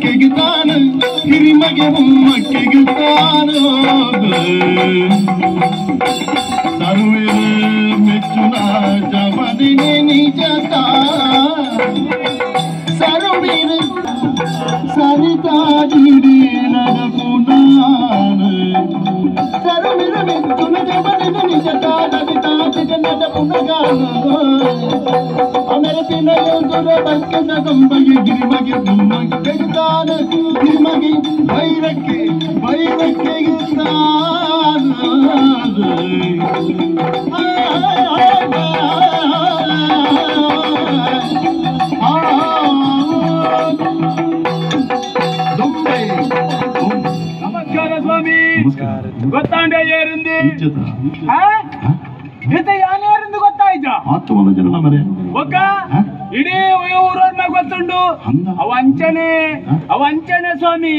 ಬೈರಕ್ಕೆಗೆ ತಾನು ಹಿರಿಮಗೆ ಉಮ್ಮಕ್ಕೆಗೆ ತಾನು ಸರ್ವೇರ ಮೆಚ್ಚುನ ಜಮದಿನಿ ನಿಜತ ಸರ್ವೇರ ಸರಿತಾಜಿಡಿ ನಡಪುನಾನ ಸರ್ವೇರ ಮೆಚ್ಚುನ ಜಮದಿನಿ ನಿಜತ ಸರಿತಾಜಿಡಿ ನಡಪುನಗಾನ ಬೈರಕ್ಕೆ ಬೈರಕ್ಕೆ ನಮಸ್ಕಾರ ಸ್ವಾಮಿ. ಗೊತ್ತಾಂಡೆ ಏರಿಂದಿ ಯಾನೇರಿಂದು ಗೊತ್ತಾಯ್ತಾ? ಒಕ್ಕ ಇಡೀ ಊರವ್ರ ಗೊತ್ತುಂಡು. ಅವ ಅಂಚನೆ ಅವ ಅಂಚನೆ ಸ್ವಾಮಿ.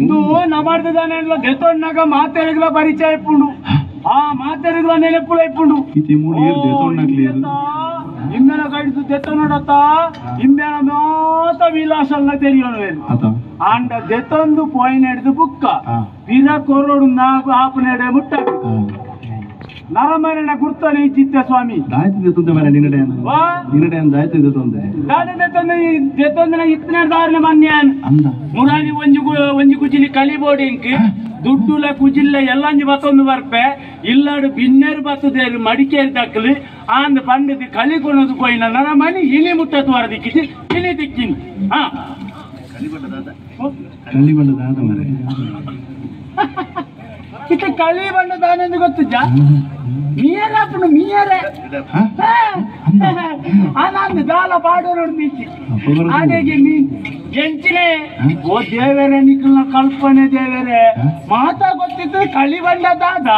ಇಂದು ನಮಾರ್ದಾನೆ ದೆತ್ತೊಣ್ಣಾಗ ಮಾತೆರೆಗ್ಲ ಪರಿಚಯ ಇಪ್ಪುಂಡು. ಆ ಮಾತೆರೆಗ್ಲ ನೆನಪುಲ ಇಪ್ಪುಂಡು. ಇಮ್ಮೆನ ಕಡಿದು ದೆತ್ತ ನೋಡತ್ತ ಇಮ್ಮೆನ ಮಾತ ವಿಲಾಸಲ್ಲ ತೆರಿಯೋನು. ಆಂಡ ದೆತ್ತೊಂದು ಪೋಯಿನ ಹಿಡಿದು ಬುಕ್ಕ ಪಿರ ಕೊರೋಡು ನಾಗು ಆಪನೆಡೆ ಮುಟ್ಟ ನರಮರಣ ಗುರ್ತನೆ ಇಚ್ಚಿತ್ತೆ ಸ್ವಾಮಿ. ಇತ್ತನೆ ಮನ್ಯಾನ್ ಮುರಾನಿ ಒಂಜಿ ಒಂಜಿ ಕುಜಿಲಿ ಕಲಿಬೋಡಿಂಕ್ ದುಡ್ಡುಲ ಕುಜಿಲ್ಲ ಎಲ್ಲಂಜಿ ಬತ್ತೊಂದು ಬರ್ಪೆ ಇಲ್ಲಾಡು ಬಿನ್ನೇರು ಬತ್ತದೇರು ಮಡಿಕೇರಿ ದಕ್ಕಲು ಆಂದ್ ಪಂಡದಿ ಕಲಿಕೊನದು ಪೋಯಿನ ನರಮನಿ ಇಲಿ ಮುಟ್ಟತ್ತು ವರದಿಕ್ಕಿಸಿ ಇಲಿ ದಿಕ್ಕಿನಿ. ಹಾ ಇತ್ತ ಕಳಿ ಬಣ್ಣ ದಾನೆಂದು ಗೊತ್ತುಜ ಮೀಯರಪ್ಪನು ಮೀಯರೇ ಆನಂದ್ ದಾಲ ಪಾಡೋರು ಮೀಚಿ ಆಡೆಗೆ ಮೀ ಎಂಚಿನೇ ಓ ದೇವರೇ ನಿಕ್ಕಲ್ನ ಕಲ್ಪನೆ ದೇವರೇ ಮಾತಾ ಗೊತ್ತಿತ್ತು ಕಳಿ ಬಣ್ಣ ದಾದ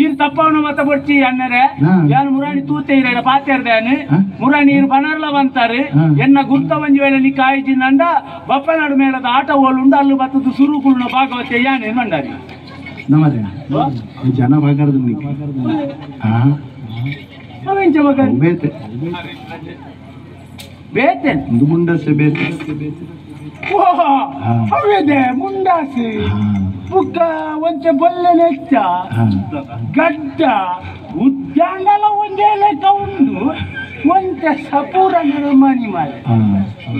ಈರ್ ತಪ್ಪವನ ಮತ ಬೊಡ್ಚಿ ಅಣ್ಣರೆ ಯಾನ್ ಮುರಾಣಿ ತೂತೆ ಇರ ಪಾತೇರ್ದಾನು ಮುರಾಣಿ ಇರು ಬನರ್ಲ ಬಂತಾರೆ ಎನ್ನ ಗುರ್ತ ಒಂಜಿ ವೇಳೆ ನಿಕ್ಕ ಆಯ್ಜಿಂದಂಡ ಬಪ್ಪನಾಡು ಮೇಳದ ಆಟ ಓಲುಂಡು ಅಲ್ಲು ಬತ್ತದು ಸುರುಕುಳ್ನ ಭಾಗವತೆ ಯಾನೇನು ಮಂಡಾರಿ ನಮರೆ ಜನ ಬಾಗಾರ್ದು ಬೇತೆ ಬೇತೆ ಮುಂಡಸೆ ಬೇತೆ ಅವೇದೆ ಮುಂಡಾಸೆ ಬುಕ್ಕ ಒಂಚೆ ಬೊಲ್ಲೆ ನೆಚ್ಚ ಗಡ್ಡ ಉದ್ಯಾಂಡಲ ಒಂದೇ ಲೆಕ್ಕ ಉಂಡು ಒಂಚೆ ಸಪೂರ ನರಮನಿ ಮಾರೆ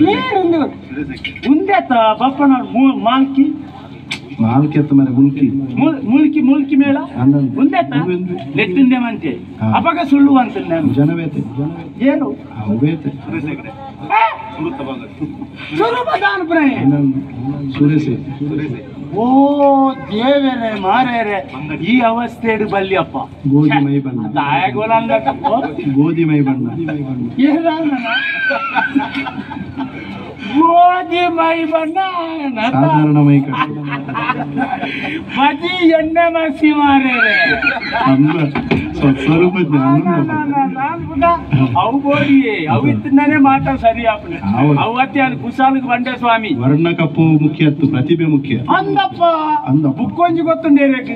ನೀರುಂದು ಉಂದೆತ ಬಪ್ಪನಾಡು ಮಾಲ್ಕಿ ಮಾಲ್ಕಿ ಅತ್ತ ಮಾರೆ ಮುಲ್ಕಿ ಮುಲ್ಕಿ ಮುಲ್ಕಿ ಮೇಳ ಉಂದೆತ ನೆಟ್ಟಿಂದೆ ಮಂತೆ ಅಪಗ ಸುಳ್ಳು ಅಂತ ಜನ ಬೇತೆ ಏನು ಬೇತೆ ಓ ದೇವರೇ ಮಾರೇರೆ ಈ ಅವಸ್ಥೆಡು ಬಲ್ಲಿಯಪ್ಪ. ಗೋಧಿ ಮೈ ಬಣ್ಣ ಗೋಧಿ ಮೈ ಬಣ್ಣ ಗೋಧಿ ಮೈ ಬಣ್ಣ ಸಾಧಾರಣ ಮೈ ಮಜಿ ಎಣ್ಣೆ ಮಸಿ ಮಾರೇರೆ ಸ್ವರೂಪ ಅವು ಬೋಡಿಯೇ ಅವು ಇತ್ತನೇ ಮಾತಾ ಸರಿ ಅಪ್ಪನೆ ಅವತ್ತೆ ಅಲ್ಲಿ ಕುಸಾಲಿಗೆ ಬಂಡೆ ಸ್ವಾಮಿ. ವರ್ಣ ಕಪ್ಪು ಮುಖ್ಯ ಅತ್ತು ಪ್ರತಿಭೆ ಮುಖ್ಯ ಅಂದಪ್ಪ ಅಂದ ಬುಕ್ಕೊಂಜಿ ಗೊತ್ತುಂಡೇರಕ್ಕೆ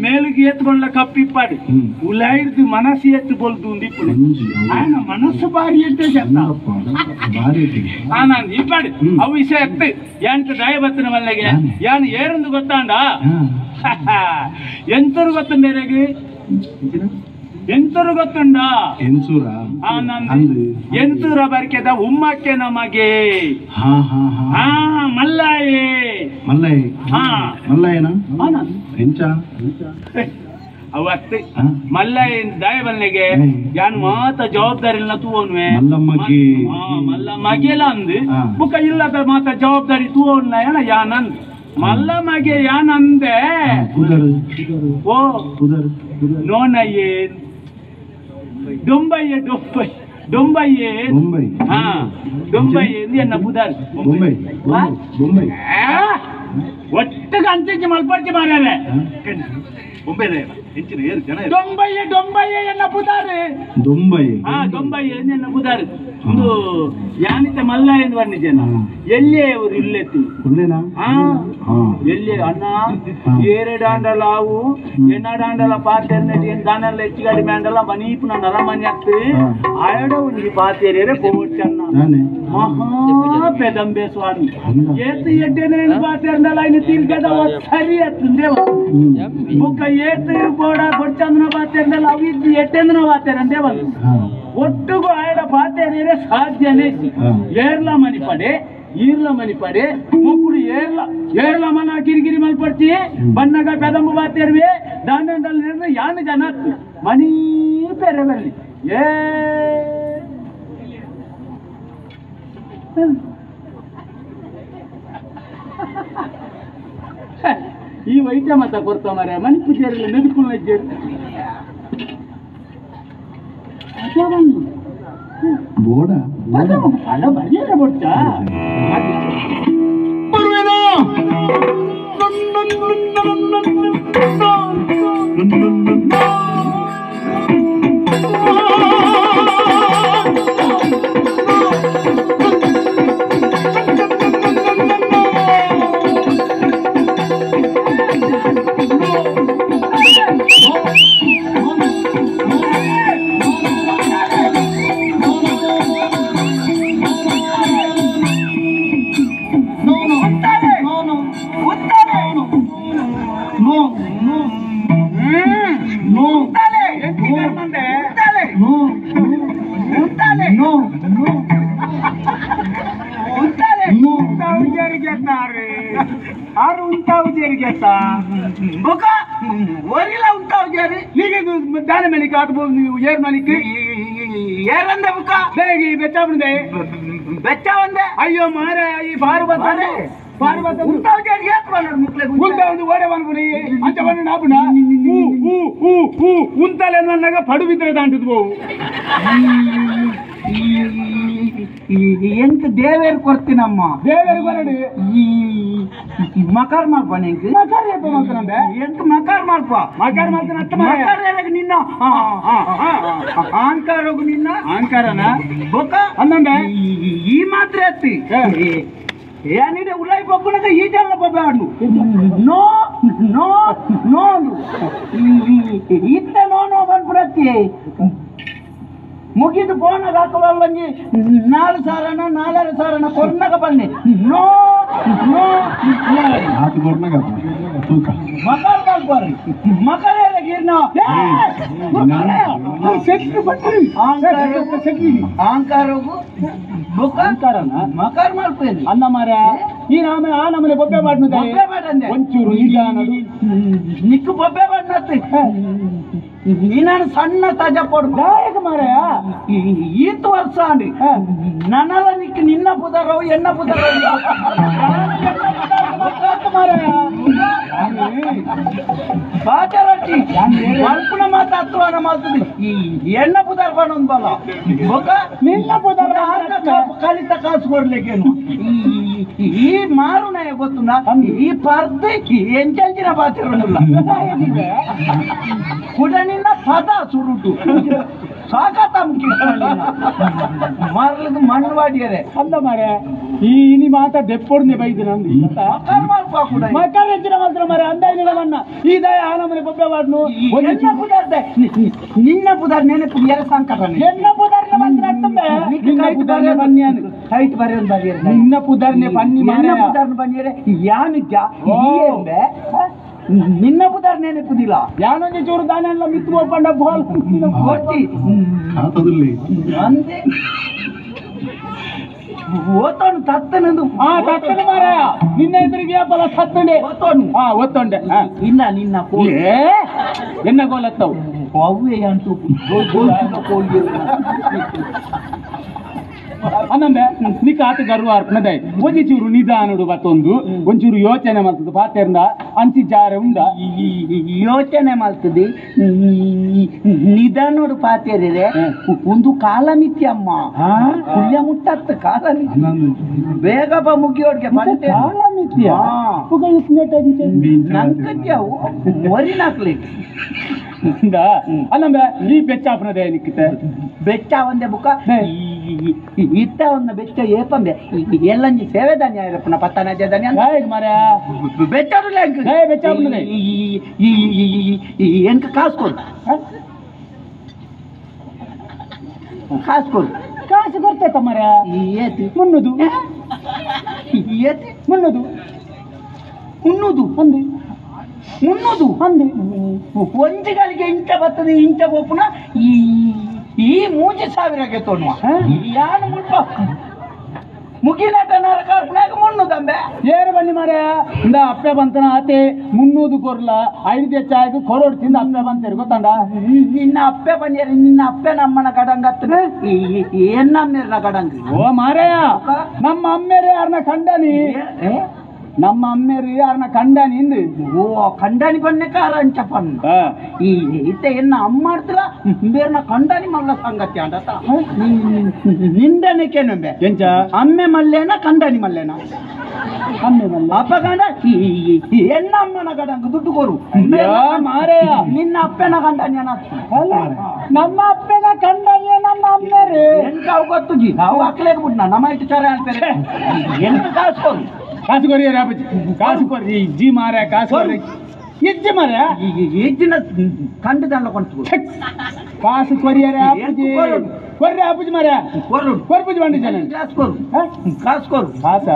ಮೇಲಿಗೆ ಎತ್ಕೊಂಡ ಕಪ್ಪಿಪ್ಪಾಡಿ ಉಲಾಯಿಡ್ದು ಮನಸ್ಸು ಎತ್ತು ಬೊಲ್ದು ಉಂದಿಪ್ಪು ఆయన మనస్సు ಭಾರಿ అంటే ನಾನು ಇಪ್ಪಾಡಿ ಅವು ವಿಷಯ ಎತ್ತು ಎಂತ ದಯ ಬತ್ತಿನ ಮಲ್ಲಿಗೆ ಯಾನು ಏರಂದು ಗೊತ್ತಾಂಡ ಎಂತರು ಗೊತ್ತುಂಡೇರಗೆ ಎಂತರು ಗೊತ್ತುಂಡ ಎಂತೂರ ಬರ್ಕೆದ ಉಮ್ಮಕ್ಕೆ ನಮಗೆ ಮಲ್ಲಾಯೇ ಮಲ್ಲಯ್ಯ ಮಲ್ಲಯ್ಯನ ಎಂಚ ಅವತ್ತು ಮಲ್ಲಯ್ಯ ದಯ ಬಲ್ಲೆಗೆ ಯಾನು ಮಾತ ಜವಾಬ್ದಾರಿ ತೂವನ್ವೆ ಮಲ್ಲಮ್ಮಗಿ ಮಲ್ಲಮ್ಮಗೆ ಅಂದು ಬುಕ್ಕ ಇಲ್ಲದ ಮಾತ ಜವಾಬ್ದಾರಿ ತೂವನ್ನ ಯಾನಂದ್ ಮಲ್ಲಮ್ಮಗೆ ಯಾನಂದೆ ಓ ನೋನಯ್ಯೇ ಡೊಂಬಯ್ಯ ಡೊಂಬೈ ಡೊಂಬಯ್ಯೇ ಹಾ ಡೊಂಬಯ್ಯ ಎನ್ನ ಪುದಾರ್ ಒಟ್ಟಿಗೆ ಅಂಚಿಂಚಿ ಮಲ್ಪಡ್ಚಿ ಮಾರ್ಯಾರೆ ಡೊಂಬಯ್ಯ ಡೊಂಬಯ್ಯ ಎನ್ನ ಪುದಾರು ಡೊಂಬಯ್ಯ ಹಾ ಡೊಂಬಯ್ಯ ಎನ್ನ ಪುದಾರು ಒಂದು ಯಾನಿತ ಮಲ್ಲ ಎಂದು ಬನ್ನಿ ಜನ ಎಲ್ಲೇ ಅವರು ಇಲ್ಲೆತ್ತಿ ಎಲ್ಲಿ ಅಣ್ಣ ಏರೆಡು ಆಂಡಲ ಅವು ಎನ್ನಾಡು ಆಂಡಲ ಪಾತೇರ್ನೆ ದಾನೆಲ್ಲ ಹೆಚ್ಚು ಕಡಿಮೆ ಆಂಡಲ ಮನೀಪು ನನ್ನ ಅರಮನೆ ಆಗ್ತದೆ ಆಯಡ ಒಂಜಿ ಪಾತೇರಿಯರೆ ಪೋವಚ್ಚಣ್ಣ ಮಹಾ ಪೆದಂಬೆ ಸ್ವಾಮಿ ಏತು ಎಡ್ಡೆ ಪಾತೇರ್ನಲ್ಲ ಇನ್ನು ತಿರ್ಗದ ಸರಿ ಅತ್ತಂದೆ ಬೊಕ್ಕ ಏತು ಬೋಡ ಬೊಡ್ಚಂದನ ಪಾತೇರ್ನಲ್ಲ ಅವು ಇದ್ದು ಎಟ್ಟೆಂದನ ಪಾತೇರಂದೆ ಬಂದು ಒಟ್ಟುಗೂ ಆಯಡ ಪಾತೇರಿಯರೆ ಸಾಧ್ಯನೇ ಏರ್ಲ ಮನಿಪಡೆ ಈರ್ಲ ಮನಿಪಡೆ ಮೊಕ್ಕುಡು ಏರ್ಲ ಏರ್ಲ ಮನ ಕಿರಿಕಿರಿ ಮಲ್ಪಡ್ತಿ ಬನ್ನಗ ಪೆದಂಬು ಬಾತೇರ್ವೆ ದಾಂಡಲ್ಲಿ ಯಾನು ಜನ ಮನೀ ಪೆರೆ ಬರ್ಲಿ ಏ ಈ ವೈದ್ಯ ಮತ ಕೊರ್ತ ಮರ ಮನಿಪು ಸೇರಲಿ ಮೆದುಕು ವೈದ್ಯರು ಬೋಡ ಅಲ್ಲ ಬರೆಯಲ್ಲ ಬೊಡ್ಚಾ ಅಯ್ಯೋ ಮಾರ ಈ ಬಾರು ಬರ್ತಾನೆ ಉಂತಲೆ ಪಡು ಬಿದ್ರೆ ದಾಂಟದ ಬೋವು ಎಂತ ದೇವೇರು ಕೊಡ್ತೀನಮ್ಮ ದೇವೇರು ಬರಡಿ ಮಕಾರ ಮಾಡ್ಪ ನಿಂಗೆ ಮಕಾರ ಮಾಡ್ತಾನಂದೆ ಎಂತ ಮಕಾರ ಮಾಡ್ಪ ಮಕಾರ ಮಾಡ್ತಾನ ಅತ್ತ ಮಕಾರ ನಿನ್ನ ಅಹಂಕಾರೋಗು ನಿನ್ನ ಅಹಂಕಾರನ ಬೊಕ್ಕ ಅಂದಂದೆ ಈ ಮಾತ್ರ ಅತ್ತಿ ಏನಿದೆ ಉಲಾಯಿ ಬೊಕ್ಕುನಗ ಈ ಜನ ಬೊಬ್ಬಾಡು no no no ಇತ್ತ ನೋ ನೋ ಬಂದ್ಬಿಡತ್ತಿ ಮುಗಿದು ಫೋನಾಗ ಹಾಕುವಲ್ಲಂಗಿ 4 ಸಾವಿರನ 4.5 ಸಾವಿರನ ಕೊರ್ನಾಗ ಬನ್ನಿ ನೋ ನೋ ಮಕರ್ ಮಾಡ್ಬಾರ್ರಿ ಮಕರ ಗಿರ್ನ ಅಹಂಕಾರಗೂ ಮಕರ್ ಮಾಡ್ಬೋದು ಅನ್ನ ಮಾರ ಈ ನಾಮ ಆ ನಮ್ಮನೆ ಬೊಬ್ಬೆ ಮಾಡ್ನು ಬೊಬ್ಬೆ ಮಾಡಂದೆ ಒಂಚೂರು ಇಲ್ಲ ಅನ್ನೋದು ನಿಕ್ಕು ಬೊಬ್ಬೆ ಮಾಡ್ನತ್ತಿ ನೀನು ಸಣ್ಣ ತಾಜಾ ಪೊಡು ದಾಯಕ ಮಾರಾಯ ಈತ ವರ್ಷ ಅಂಡಿ ನನ್ನಲ್ಲ ನಿಕ್ ನಿನ್ನ ಪುದರವು ಎನ್ನ ಪುದರವು ಮಾರಾಯ ಬಾಚಾರಟ್ಟಿ ಮಲ್ಪುನ ಮಾತು ಹತ್ರ ಮಾತುದಿ ಈ ಎಣ್ಣ ಪುದರ್ ಬಣ್ಣೊಂದು ಬಲ್ಲ ಬೊಕ್ಕ ನಿನ್ನ ಪುದರ್ ಕಲಿತ ಕಾಸು ಕೊಡ್ಲಿಕ್ಕೇನು ಈ ಮಾರುನಾಯ ಗೊತ್ತುನ ಈ ಪರ್ದೆ ಎಂಚಂಚಿನ ಬಾತಿರೋದಿಲ್ಲ ಕೂಡ ನಿನ್ನ ಪದ ಸುರುಟು ಸಾಕಾತ ಮಾರ್ಲಿಕ್ಕೆ ಮಣ್ಣು ವಾಡಿಯರೆ ಅಂದ ಮಾರ ಈ ಇನಿ ಮಾತ ದೆಪ್ಪೊಡ್ನೆ ಬೈದು ನಂದು ಮಕಾರ ಹೆಚ್ಚಿನ ಮಾತ್ರ ಮಾರ ಅಂದ ಇಲ್ಲ ಮಣ್ಣ ಈ ದಯ ಆನಮನೆ ಬೊಬ್ಬೆ ಮಾಡ್ನು ಎನ್ನ ಪುದಾರ್ದೆ ನಿನ್ನ ಪುದಾರ್ ನೆನಪು ಎರ ಸಂಕಟ ಎನ್ನ ಪುದಾರ್ನ ಮಾತ್ರ ಅತ್ತಂಬೆ ನಿನ್ನ ಪುದಾರ್ನೆ ಬನ್ನಿ ಹೈಟ್ ಬರೆಯೋನ್ ಬರೆಯರ್ ನಿನ್ನ ಪುದಾರ್ನೆ ಬನ್ನಿ ನಿನ್ನ ಪುದಾರ್ನ ಬನ್ನಿಯರೆ ಯಾನಿದ್ಯ ಈ ನಿನ್ನ ಪುದಾರ್ ನೆನಪುದಿಲ್ಲ ಯಾನೊಂದು ಚೂರು ದಾನೆಲ್ಲ ಮಿತ್ತು ಹೋಗ್ಬಂಡ ಬೋಲ್ ಗೊತ್ತಿ ಅಂದೆ ಓತೋನು ತತ್ತನಂದು ಆ ತತ್ತನ ಮಾರಾಯ ನಿನ್ನ ಎದುರಿಗೆ ಬಲ ತತ್ತಂಡೆ ಓತೋನು ಹಾ ಓತ್ತೊಂಡೆ ಇಲ್ಲ ನಿನ್ನ ಕೋಲ್ ಎನ್ನ ಗೋಲತ್ತವು ಅವೇ ಅಂಟು ಕೋಲ್ ಅನ್ನಂಬೆ ನಿಕ್ಕ ಆತ ಗರ್ವ ಅರ್ಪಣದಾಯ್ ಒಂಜಿ ಚೂರು ನಿಧಾನಡು ಬತ್ತೊಂದು ಒಂಚೂರು ಯೋಚನೆ ಮಾಡ್ತದೆ ಪಾತೆರ್ನ ಅಂಚಿ ಜಾರೆ ಉಂಡ ಯೋಚನೆ ಮಾಡ್ತದೆ ನಿಧಾನೋಡು ಪಾತೇರಿದೆ ಒಂದು ಕಾಲಮಿತಿ ಅಮ್ಮ ಹುಲ್ಯ ಮುಟ್ಟತ್ತ ಕಾಲಮಿತಿ ಬೇಗ ಬಾ ಮುಗಿಯೋಡ್ಗೆ ಬಂತೆ ಕಾಲಮಿತಿಯ ನಂಕತ್ಯಾವು ಒರಿನಾಕ್ಲಿಕ್ಕೆ ಅಲ್ಲಂಬೆ ಈ ಬೆಚ್ಚಾಪನದೇ ನಿಕ್ಕಿತೆ ಬೆಚ್ಚ ಒಂದೇ ಬುಕ್ಕ ಇತ್ತ ಒಂದು ಬೆಚ್ಚ ಏಪಂಬೆ ಎಲ್ಲಂಜಿ ಸೇವೆ ದಾನಿ ಆಯಿರಪ್ಪನ ಪತ್ತನ ದಾನಿ ಮಾರ್ಯ ಬೆಚ್ಚ ಬೆಚ್ಚ ಎಂಕ ಕಾಸು ಕೊಡು ಕಾಸು ಕೊಡು ಕಾಸು ಕೊಡ್ತೈತ ಮರ ಏತಿ ಮುನ್ನೂದು ಏತಿ ಮುನ್ನೂದು ಮುನ್ನೂದು ಅಂದು ಮುನ್ನೂದು ಅಂದು ಒಂಜಿಗಳಿಗೆ ಇಂಚ ಬರ್ತದೆ ಇಂಚ ಬೋಪುನ ಈ ಈ ಮೂಜಿ ಸಾವಿರಕ್ಕೆ ತೊಣ್ಣುವ ಯಾನು ಮುಲ್ಪ ಮುಗಿನಾಟ ನರಕಾರ್ಪುನಾಗ ಮುನ್ನೂದಂಬೆ ಏರು ಬನ್ನಿ ಮಾರ ಇಂದ ಅಪ್ಪೆ ಬಂತನ ಆತೆ ಮುನ್ನೂದು ಕೊರ್ಲ ಐದು ಹೆಚ್ಚಾಗಿ ಕೊರೋಡ್ ತಿಂದ ಅಪ್ಪೆ ಬಂತೇರಿ ಗೊತ್ತಂಡ ನಿನ್ನ ಅಪ್ಪೆ ಬಂದಿರ ನಿನ್ನ ಅಪ್ಪೆ ನಮ್ಮನ ಗಡಂಗತ್ತ ಏನ್ನಮ್ಮೇರ್ನ ಗಡಂಗ ಓ ಮಾರಯ್ಯ ನಮ್ಮ ಅಮ್ಮೇರಿ ಯಾರನ್ನ ಕಂಡನಿ ನಮ್ಮ ಅಮ್ಮೇರಿ ಯಾರನ್ನ ಕಂಡನಿ ಇಂದು ಓ ಕಂಡನಿ ಬನ್ನೆ ಕಾರಂಚ ಪನ್ನ ಈ ಇತ್ತೆ ಎನ್ನ ಅಮ್ಮ ಆಡ್ತಿಲ್ಲ ಬೇರ್ನ ಕಂಡನಿ ಮಲ್ಲ ಸಂಗತಿ ಅಂಡತ ನಿಂದನೆ ಕೇನಂಬೆ ಎಂಚ ಅಮ್ಮೆ ಮಲ್ಲೇನ ಕಂಡನಿ ಮಲ್ಲೇನ ಅಮ್ಮೆ ಮಲ್ಲ ಅಪ್ಪಗಂಡ ಎನ್ನ ಅಮ್ಮನ ಗಡಂಗ ದುಡ್ಡು ಕೊರು ಮಾರಯ್ಯ ನಿನ್ನ ಅಪ್ಪನ ಕಂಡನಿ ಅಲ್ಲ ನಮ್ಮ ಅಪ್ಪನ ಕಂಡನಿ ನಮ್ಮ ಅಮ್ಮೇರಿ ಎಂತ ಅವು ಗೊತ್ತು ಜಿ ಅವು ಹಾಕ್ಲೇಕ ಬಿಡ್ನ ನಮ್ಮ ಇಟ್ಟು ಚರ ಅನ್ಪೇರೆ ಎಂತ ಕಾಸು ಕೊರು ಕಾಸು ಕೊರಿ ಅಪ್ಪಾಜಿ ಕಾಸು ಕೊರಿ ಇಜ್ಜಿ ಮಾರ ಕಾಸು ಕೊರಿ ಇಜ್ಜಿ ಮಾರ ಇಜ್ಜಿನ ಕಂಡದಲ್ಲ ಕೊಂತು ಕಾಸು ಕೊರಿಯರ ಅಪ್ಪಾಜಿ ಕೊರ್ರಿ ಅಪ್ಪಾಜಿ ಮಾರ ಕೊರು ಕೊರ್ಪುಜಿ ಬಂಡಿ ಜನ ಕಾಸು ಕೊರು ಕಾಸು ಕೊರು ಕಾಸ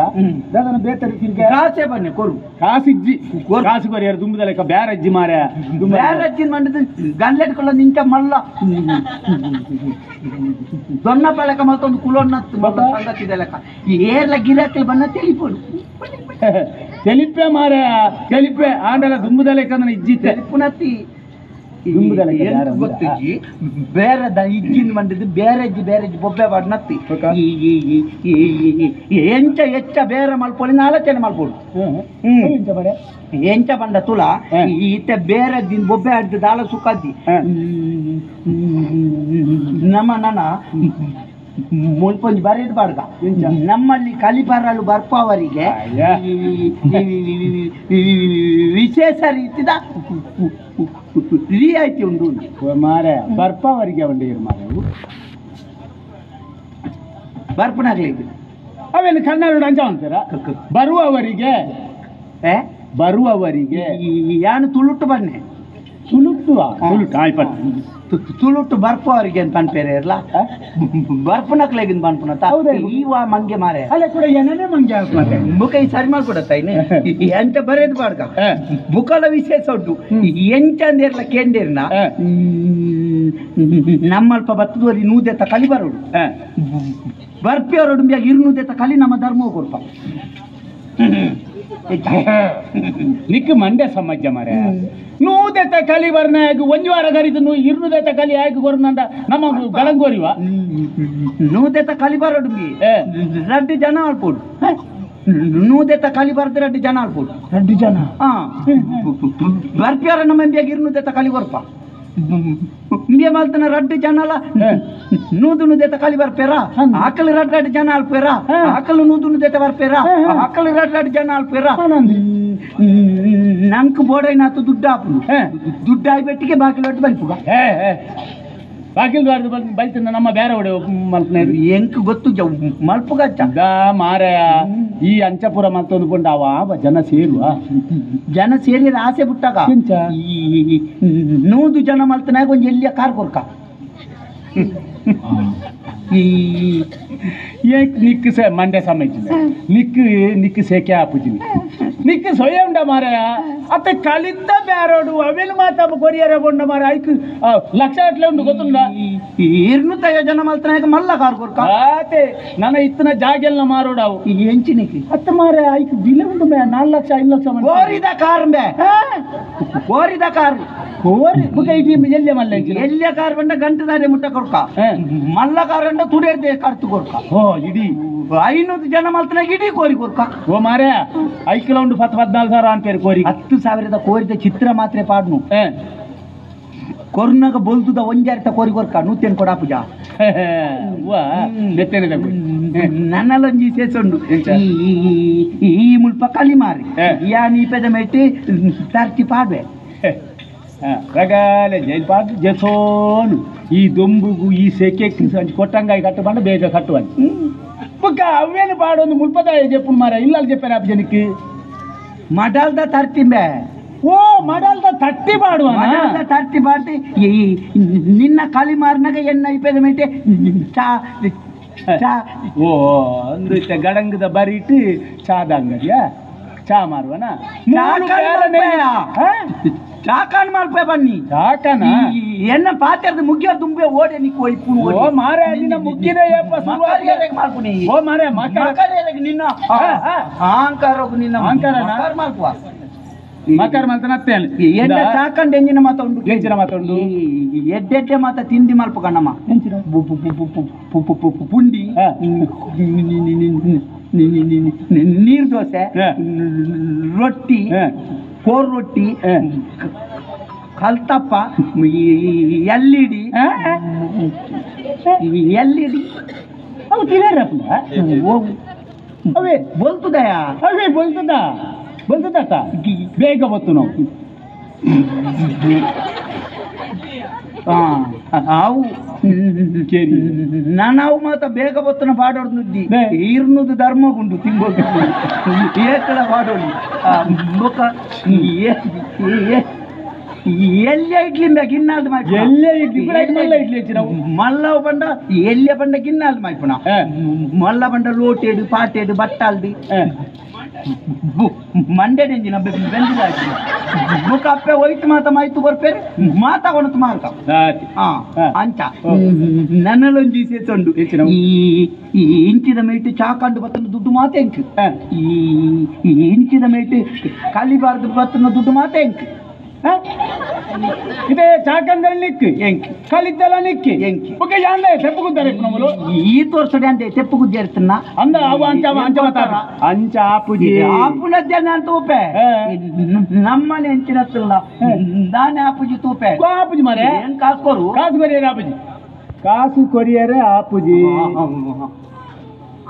ದಾದನ ಬೇತರಿ ತಿರ್ಗ ಕಾಸೆ ಬನ್ನಿ ಕೊರು ಕಾಸು ಇಜ್ಜಿ ಕಾಸು ಕೊರಿಯರ ದುಂಬದಲೆಕ್ಕ ಬೇರೆ ಅಜ್ಜಿ ಮಾರ ಬೇರೆ ಅಜ್ಜಿನ ಮಂಡದ ಗನ್ಲೆಟ್ಕೊಳ್ಳ ನಿಂತ ಮಲ್ಲ ದೊಣ್ಣ ಪಳಕ ಮತ್ತೊಂದು ಕುಲೊನ್ನ ಸಂಗತಿದೆ ಲೆಕ್ಕ ಏರ್ಲ ಗಿರಾಕಿ ಬಣ್ಣ ತಿಳಿಪೋಡು తెలిపే మారే తెలిపే ఆండల దుమ్ముదలే ಇಜ್ಜಿ తెలిపునತಿ ಗೊತ್ತಿಜ್ಜಿ ಬೇರೆ ಇಜ್ಜಿನ ಮಂಡಿದ್ದು ಬೇರೆ ಇಜ್ಜಿ ಬೇರೆ ಇಜ್ಜಿ ಬೊಬ್ಬೆ ಬಾಡ್ನತ್ತಿ ಎಂಚ ಹೆಚ್ಚ ಬೇರೆ ಮಲ್ಪೊಳಿ ಆಲೋಚನೆ ಮಲ್ಪೋಡು ಎಂಚ ಬಂಡ ತುಲ ಈತ ಬೇರೆ ದಿನ ಬೊಬ್ಬೆ ಆಡ್ದು ದಾಲ ಸುಖದ್ದಿ ನಮ್ಮ ನನ್ನ ಮುಲ್ಪೊಂಜಿ ಬರೀದ್ ಬಾಡ್ಗ ನಮ್ಮಲ್ಲಿ ಕಲಿಬರಲು ಬರ್ಪವರಿಗೆ ವಿಶೇಷ ರೀತಿದ ರಿಯಾಯಿತಿ ಉಂಟು ಮಾರೆ ಬರ್ಪವರಿಗೆ ಉಂಡು ಮಾರೆ ಬರ್ಪನಾಗ್ಲಿ ಅವೇನು ಕನ್ನಡ ಅಂಚ ಅಂತೀರ ಬರುವವರಿಗೆ ಬರುವವರಿಗೆ ಯಾನು ತುಳುಟು ಬನ್ನಿ ತುಳುಟು ತುಳುಟು ಆಯ್ತು ತುಳುಟು ಬರ್ಪವರಿಗೆ ಅಂತ ಪನ್ಪೇರೆ ಇರ್ಲ ಬರ್ಪನಕ್ಲೆಗಿನ ಪನ್ಪುನ ಈವ ಮಂಗೆ ಮಾರೆ ಅಲ್ಲ ಕೂಡ ಏನೇ ಮಂಗೆ ಮತ್ತೆ ಬುಕ ಈ ಸರಿ ಮಾಡ್ಕೊಡತ್ತ ಎಂತ ಬರೇದು ಬಾಡ್ಗ ಬುಕಲ ವಿಶೇಷ ಉಂಟು ಎಂಚ ಅಂದಿರ್ಲ ಕೇಂದಿರ್ನ ನಮ್ಮಲ್ಪ ಬತ್ತದವರಿ ನೂದೆತ್ತ ಕಲಿ ಬರೋಡು ಬರ್ಪಿಯವರೊಡು ಇರ್ನೂದೆತ್ತ ಕಲಿ ನಮ್ಮ ಧರ್ಮ ಕೊಡ್ಪ ನಿಕ್ ಮಂಡ್ಯ ಸಮಾಜ ಮಾರೆ ನೂದೆತ್ತ ಕಲಿ ಬರ್ನ ಒಂಜಿ ವಾರ ಕರಿತು ನೂ ಇರ್ನೂದೆತ್ತ ಕಲಿ ಆಯ್ಕೆ ಕೊರ್ನಂಡ ನಮ್ಮ ಗಡಂಗೋರಿವ ನೂದೆತ್ತ ಕಲಿ ಬರೋಡು ರಡ್ಡು ಜನ ಆಳ್ಪೋಡು ನೂದೆತ್ತ ಕಲಿ ಬರ್ದು ರಡ್ಡು ಜನ ಆಳ್ಪೋಡು ರಡ್ಡು ಜನ ಹಾ ಬರ್ಪಿಯವರ ನಮ್ಮ ಇರ್ನೂದೆತ್ತ ಕಲಿ ಕೊರ್ಪ ಇಂಬಿಯ ಮಲ್ತನ ರಡ್ಡು ಜನಲ ನೂದು ನೂದೆತ್ತ ಕಲಿ ಬರ್ಪೇರ ಆಕಲು ರಡ್ಡು ರಡ್ಡು ಜನ ಆಳ್ಪೇರ ಆಕಲು ನೂದು ನೂದೆತ್ತ ಬರ್ಪೇರ ಆಕಲು ರಡ್ಡು ರಡ್ಡು ಜನ ಆಳ್ಪೇರ ನಂಗೆ ಬೋಡೈನಾತು ದುಡ್ಡು ಆಪುನು ದುಡ್ಡು ಆಯ್ಬೆಟ್ಟಿಗೆ ಬಾಕಿಲ್ ಒಟ್ಟು ಬಲ್ಪುಗ ಬಾಕಿಲ್ ದ್ವಾರದ ಬಲ್ತಿನ ನಮ್ಮ ಬೇರೆ ಒಡೆ ಮಲ್ಪನೆ ಎಂಕ್ ಗೊತ್ತು ಮಲ್ಪುಗಚ್ಚ ಮಾರ ಈ ಅಂಚಪುರ ಮತ್ತೊಂದು ಪುಂಡಾವ ಜನ ಸೇರುವ ಜನ ಸೇರಿದ ಆಸೆ ಬಿಟ್ಟಾಗ ನೂದು ಜನ ಮಲ್ತನಾಗ ಒಂಜಿ ಎಲ್ಲಿಯ ಕಾರ್ ಕೊರ್ಕ ನಿಕ್ಕು ಸೆ ಮಂಡ್ಯ ಸಮಯ ನಿಕ್ಕು ನಿಕ್ಕು ಸೇಕೆ ಆಪುಜಿನಿ ನಿಕ್ಕು ಸೊಯ್ಯ ಉಂಡ ಮಾರಾಯ ಅತ್ತ ಕಲಿತ ಬ್ಯಾರೋಡು ಅವೆಲ್ ಮಾತಾಪ ಕೊರಿಯರ ಬೊಂಡ ಮಾರ ಐಕ್ ಲಕ್ಷ ಅಟ್ಲೆ ಉಂಡು ಗೊತ್ತುಂಡ ಇರ್ನುತಯ ಜನ ಮಲ್ತನಾಗ ಮಲ್ಲ ಕಾರ್ ಕೊರ್ಕ ಆತೆ ನನ್ನ ಇತ್ತನ ಜಾಗೆಲ್ಲ ಮಾರೋಡಾವು ಎಂಚಿನಿಕ್ಕೆ ಅತ್ತ ಮಾರ ಐಕ್ ಬಿಲೆ ಉಂಡು ಮೇ 4 ಲಕ್ಷ 5 ಲಕ್ಷ ಕೋರಿದ ಕಾರ್ ಮೇ ಕೋರಿದ ಕಾರ್ ಕೋರಿ ಬುಕ ಇಡಿ ಎಲ್ಯ ಮಲ್ಲ ಎಲ್ಯ ಕಾರ್ ಬಂಡ ಗಂಟೆ ಮುಟ್ಟ ಕೊರ್ಕ ಮಲ್ಲ ಕಾರ್ ಅಂಡ ತುಡೇರ್ದೆ ಕರ್ತು ಕೊರ್ಕ ಓ ಇಡೀ 500 ಜನ ಮಲ್ತನಾಗ ಇಡೀ ಕೋರಿ ಕೊರ್ಕ ಓ ಮಾರ್ಯ ಐದು ಕಿಲೋ ಉಂಡು 10-14 ಸಾವಿರ ಅನ್ಪೇರು ಕೋರಿ 10,000 ಕೋರಿದ ಚಿತ್ರ ಮಾತ್ರ ಪಾಡ್ನು ಕೊರ್ನಾಗ ಬೊಲ್ತುದ ಒಂಜಾರಿತ ಕೋರಿ ಕೊರ್ಕ ನೂತೇನು ಕೊಡಾ ಪೂಜಾ ನನ್ನಲ್ಲೊಂಜಿ ವಿಶೇಷ ಉಂಡು ಈ ಮುಲ್ಪ ಕಲಿ ಮಾರಿ ಯಾ ನೀ ಪೆದ ಮೆಟ್ಟಿ ತರ್ಚಿ ಪಾಡ್ವೆ ರಗಾಲೆ ಜೈಲ್ ಪಾಡ್ ಜೆಸೋನು ಈ ದೊಂಬುಗು ಈ ಸೆಕೆಕ್ ಕೊಟ್ಟಂಗಾಯಿ ಕಟ್ಟುಬಂಡ ಬೇಗ ಕಟ್ಟುವನಿ ಬೊಕ್ಕ ಅವೇನು ಪಾಡೊಂದು ಮುಲ್ಪದ ಜೆಪ್ಪುನ್ ಮಾರ ಇಲ್ಲ ಜೆಪ್ಪರ ಜನಕ್ಕೆ ಮಡಲ್ದ ತರ್ತಿಂಬೆ ಓ ಮಡಲ್ದ ತಟ್ಟಿ ಪಾಡುವ ಮಡಲ್ದ ತರ್ತಿ ಪಾಡ್ತಿ ನಿನ್ನ ಕಲಿ ಮಾರ್ನಾಗ ಎಣ್ಣ ಇಪ್ಪದ ಮೇಟೆ ಚಾ ಚಾ ಓ ಅಂದು ಗಡಂಗದ ಬರಿಟ್ಟು ಚಾದ ಅಂಗಡಿಯಾ ಚಾ ಮಾರುವನ ಚಾಕಾನ್ ಮಲ್ಪೆ ಬನ್ನಿ ಚಾಕನ ಎನ್ನ ಪಾತ್ರದ ಮುಗಿಯ ತುಂಬೆ ಓಡೆ ನೀ ಕೊಯ್ಪು ಓ ಮಾರೆ ನಿನ್ನ ಮುಗ್ಗಿದ ಏಪ ಮಕರಿಯರೆಗೆ ಮಲ್ಪುನಿ ಓ ಮಾರೆ ಮಕರಿಯರೆಗೆ ನಿನ್ನ ಅಹಂಕಾರಗು ನಿನ್ನ ಅಹಂಕಾರನ ಮಕರ್ ಮಲ್ಪುವ ಮಕರ್ ಮಲ್ತನತ್ತೇನೆ ಎನ್ನ ಚಾಕಂಡ ಎಂಜಿನ ಮಾತ ಉಂಡು ಎಂಚಿನ ಮಾತ ಉಂಡು ಎಡ್ಡೆಡ್ಡೆ ಮಾತ ತಿಂಡಿ ಮಲ್ಪ ಕಣ್ಣಮ್ಮ ಎಂಚಿನ ಪುಂಡಿ ನೀರು ದೋಸೆ ರೊಟ್ಟಿ ಕೋರ್ ರೊಟ್ಟಿ ಕಲ್ತಪ್ಪ ಎಲ್ಲಿಡಿ ಎಲ್ಲಿಡಿ ಅವು ತಿನ್ನರಪ್ಪ ಅವೇ ಬೋಲ್ತದಯ ಅವೇ ಬೋಲ್ತದ ಬೋಲ್ತದತ್ತ ಬೇಗ ಬತ್ತು ನಾವು ಅವು ನಾನು ಮಾತ ಬೇಗ ಬತ್ತನ ಪಾಡೋದು ನುದ್ದಿ ಇರ್ನುದು ಧರ್ಮಗುಂಡು ತಿಂಬೋದು ಏಕಲ ಪಾಡೋಡಿ ಬೊಕ್ಕ ಎಲ್ಲೇ ಇಡ್ಲಿ ಗಿನ್ನಾಲ್ದು ಮಾಯ್ಪುಣ ಎಲ್ಲೇ ಇಡ್ಲಿ ಮಲ್ಲ ಇಡ್ಲಿ ಹೆಚ್ಚಿನ ಮಲ್ಲವ ಬಂಡ ಎಲ್ಲೇ ಬಂಡ ಗಿನ್ನಾಲ್ದು ಮಾಯ್ಪುಣ ಮಲ್ಲ ಬಂಡ ಲೋಟೇಡು ಪಾಟೇಡು ಬಟ್ಟಾಲ್ದು ಮಂಡೆಡೆಂಜಿನ ಬೆಂದಿದ ಬೊಕ್ಕ ಅಪ್ಪೆ ಒಯ್ತು ಮಾತ ಮಾಯ್ತು ಕೊರ್ಪೇರು ಮಾತ ಕೊಣತು ಮಾರ್ಕ ಅಂಚ ನನ್ನಲ್ಲೊಂಜಿ ಸೇತುಂಡು ಈ ಇಂಚಿದ ಮೇಟು ಚಾಕಂಡು ಬತ್ತನ ದುಡ್ಡು ಮಾತ ಎಂಕ್ ಈ ಇಂಚಿದ ಮೇಟು ಕಲಿಬಾರ್ದು ಬತ್ತನ ದುಡ್ಡು ಮಾತ ಎಂಕ್ ಇದೇ ಚಾಕಂದಲ್ಲಿ ನಿಕ್ಕಿ ಎಂಕ್ ಕಲಿದ್ದಲ್ಲ ನಿಕ್ಕಿ ಎಂಕ್ ಓಕೆ ಯಾಂದೆ ತೆಪ್ಪು ಗುದ್ದಾರೆ ನಮ್ಮಲು ಈ ತೋರ್ಸಡೆ ಅಂದೆ ತೆಪ್ಪು ಗುದ್ದೆ ಅಂದ ಅವ ಅಂಚ ಅಂಚ ಮಾತಾಡ ಅಂಚ ಆಪುಜಿ ಆಪುನದ್ದೆ ನಾನು ತೂಪೆ ನಮ್ಮನೆ ಅಂಚಿನತ್ತಲ್ಲ ನಾನೇ ಆಪುಜಿ ತೂಪೆ ಆಪುಜಿ ಮಾರೆ ಏನ್ ಕಾಸು ಕೊರು ಕಾಸು ಕೊರಿಯರೆ ಆಪುಜಿ ಕಾಸು ಕೊರಿಯರೆ ಆಪುಜಿ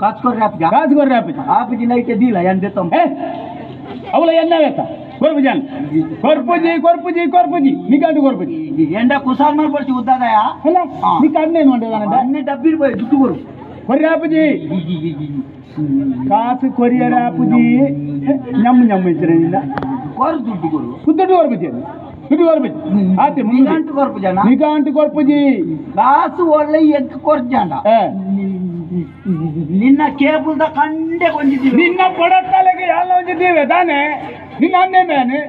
ಕಾಸು ಕೊರ್ರೆ ಆಪುಜಿ ಕಾಸು ಕೊರ್ರೆ ಆಪುಜಿ ಆಪುಜಿ ನೈಟೆ ದೀಲ ಎಂದೆ ತೊಂಬ ಅವಳ ಎನ್ನವೇತ ಕೊರ್ಪುಜಾನ್ ಕೊರ್ಪುಜಿ ಕೊರ್ಪುಜಿ ಕೊರ್ಪುಜಿ ನಿಗಂಟು ಕೊರ್ಪುಜಿ ಎಂಡ ಕುಸಾಲ್ ಮಾಡ್ಕೊಡ್ತಿ ಉದ್ದಾದಯ ಅಲ್ಲ ನಿಕ್ಕ ಅಣ್ಣೇನು ಮಾಡಿದ ಅಣ್ಣೆ ಡಬ್ಬಿ ಹೋಯ್ ದುಡ್ಡು ಕೊರು ಕೊರ್ರೆ ಆಪುಜಿ ಕಾಸು ಕೊರಿಯರ ಆಪುಜಿ ñam ñam ಇದ್ರೆ ಕೊರು ದುಡ್ಡು ಕೊರು ದುಡ್ಡು ಕೊರ್ಪುಜಿ ದುಡ್ಡು ಕೊರ್ಪುಜಿ ಆತೆ ನಿಗಂಟು ಕೊರ್ಪುಜಾನ ನಿಗಂಟು ಕೊರ್ಪುಜಿ ಕಾಸು ಒಳ್ಳೆ ಎಗ್ ಕೊರ್ಜಾಂಡ ನಿನ್ನ ಕೇಬಲ್ದ ಕಂಡೆ ಕೊಂದಿದ್ದೀವಿ ನಿನ್ನ ಬಡತಲೆಗೆ ಎಲ್ಲ ಒಂದಿದ್ದೀವಿ ತಾನೆ ನಿನ್ನ ಅನ್ನೇ ಮೇನೆ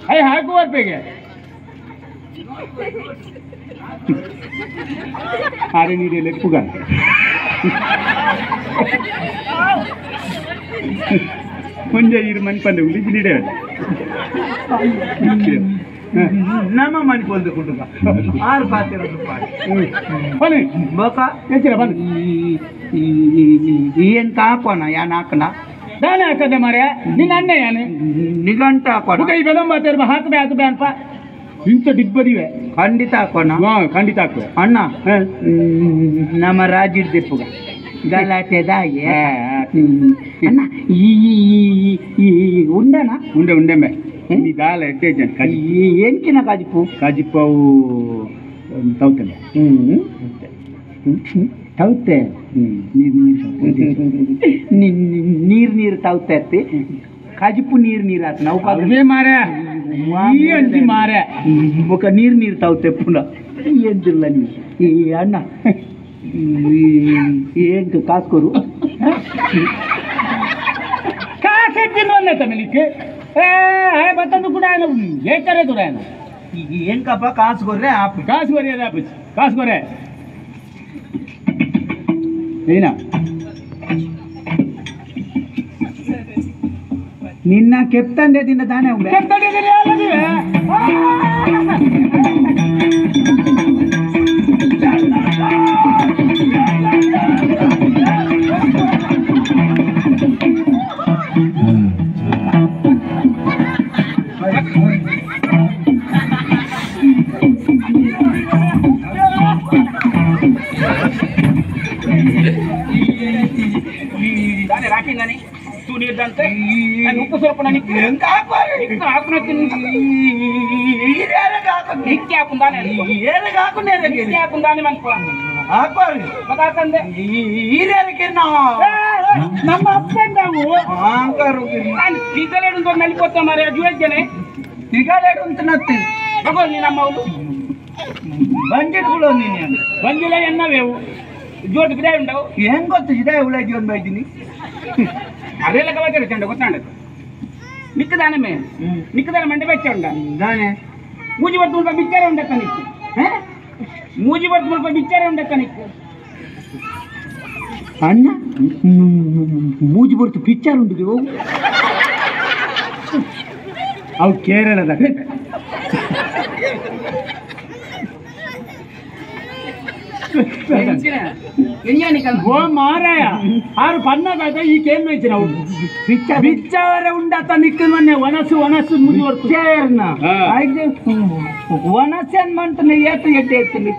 I ಹಾಕು ಬರ್ಬೇಕೆ ಆರೆ ನೀರೆಲ್ಲ ಪುಗ ಮುಂಜೆ ಇರು ಮನ್ ಪಂದೆ ಉಳಿಜಿ ನೀಡೆ ನಮ್ಮ ಮನೆ ಪೊಲ್ದು ಕುಟುಂಬ ಆರು ಪಾತ್ರೆ ರೂಪಾಯಿ ಬನ್ನಿ ಬೊಕ ಹೆಚ್ಚಿರ ಬನ್ನಿ ಏನು ಹಾಕೋಣ ಯಾನ್ ಹಾಕಣ ನಾನೇ ಹಾಕದೆ ಮಾರ್ಯ ನಿನ್ನ ಅಣ್ಣ ಯಾನು ನಿಗಂಟ ಹಾಕೋಣ ಈ ಬೆಲಂಬ ಹಾಕಬೇ ಹಾಕಬೇ ಅನ್ಪ ಇಂಥ ದಿಗ್ಬದಿವೆ ಖಂಡಿತ ಹಾಕೋಣ ಹಾಂ ಖಂಡಿತ ಹಾಕುವೆ ಅಣ್ಣ ನಮ್ಮ ರಾಜಿಡ್ ದೆಪ್ಪುಗ ಗಲಾಟೆದಾಗೆ ಅಣ್ಣ ಈ ಉಂಡನ ಉಂಡೆ ಉಂಡೆಂಬೆ ಈ ದಾಲ ಎಡ್ಡೆ ಜನ ಕಾಜಿ ಎಂಚಿನ ಕಾಜಿಪು ಕಾಜಿಪ್ಪು ತೌತೆ ತೌತೆ ನೀರು ನೀರು ನೀರು ತೌತೆ ಅತ್ತಿ ಕಾಜಿಪು ನೀರು ನೀರು ಆತ ನಾವು ಅವೇ ಮಾರ್ಯ ಈ ಅಂಜಿ ಮಾರ್ಯ ಬೊಕ ನೀರು ನೀರು ತೌತೆ ಪುನಃ ಎಂತಿಲ್ಲ ನೀವು ಈ ಅಣ್ಣ ಏನ್ ಕಾಸು ಕೊರು ಕಾಸು ಎತ್ತಿನ ಒಂದೇ ತಮಿಳಿಕ್ಕೆ ಏ ಬತ್ತಂದು ಕೂಡ ಏಕರೆ ದೂರ ಏನ್ಕಪ್ಪ ಕಾಸು ಕೊರ್ರೆ ಆಪು ಕಾಸು ಕೊರಿ ಅದೇ ಆಪುಜಿ ಕಾಸು ಕೊರೆ ಏನ ನಿನ್ನ ಕೆಪ್ತಂದೆ ದಿನ ತಾನೇ ರಾಕಿಂದಾನೆ ತೂ ನೀರ್ದಂತೆ ಉಪ್ಪು ಸ್ವಲ್ಪ ನನಗೆ ನಮ್ಮ ಅಪ್ಪಂದಾವು ನಲ್ಲಿಪೋತ ಮಾರೆ ಜುವೆಜ್ಜನೆ ತಿಗಾಲೇಡು ಅಂತ ನತ್ತಿ ಭಗೋ ನಮ್ಮ ಬಂಜಿಡ್ಗಳು ನೀನು ಬಂಜಿಲ್ಲ ಎನ್ನವೇವು ಜೋಟ್ ಬಿದಾಯ ಉಂಡವು ಹೆಂಗ್ ಗೊತ್ತು ಇದೇ ಉಳ ಜೀವನ ಬೈದಿನಿ ಅದೇ ಲೆಕ್ಕ ಬಚ್ಚಾರ ಚಂಡ ಗೊತ್ತಾಂಡ ನಿಕ್ಕದಾನೆ ಮೇ ನಿಕ್ಕದಾನೆ ಮಂಡೆ ಬಚ್ಚ ಉಂಡ ದಾನೆ ಮೂಜಿ ಬರ್ತು ಮುಲ್ಪ ಬಿಚ್ಚಾರೆ ಉಂಡಕ್ಕ ನಿಕ್ಕು ಮೂಜಿ ಬರ್ತು ಮುಲ್ಪ ಬಿಚ್ಚಾರೆ ಉಂಡಕ್ಕ ನಿಕ್ಕು ಅಣ್ಣ ಮೂಜಿ ಬರ್ತು ಪಿಕ್ಚರ್ ಉಂಟು ಅವು ಕೇರಳದ ಓ ಮಾರಾಯ ಆರು ಪನ್ನದಾದ ಈ ಕೇಮ್ ನಾವು ಬಿಚ್ಚವರ ಉಂಡಾತ ನಿಕ್ಕ ಮೊನ್ನೆ ಒಣಸು ಒಣಸು ಮುಗಿವರ್ತು ಒಣಸೇನ್ ಮಂತನೆ ಏತ ಎಡ್ಡೆ ಎತ್ತೀನಿ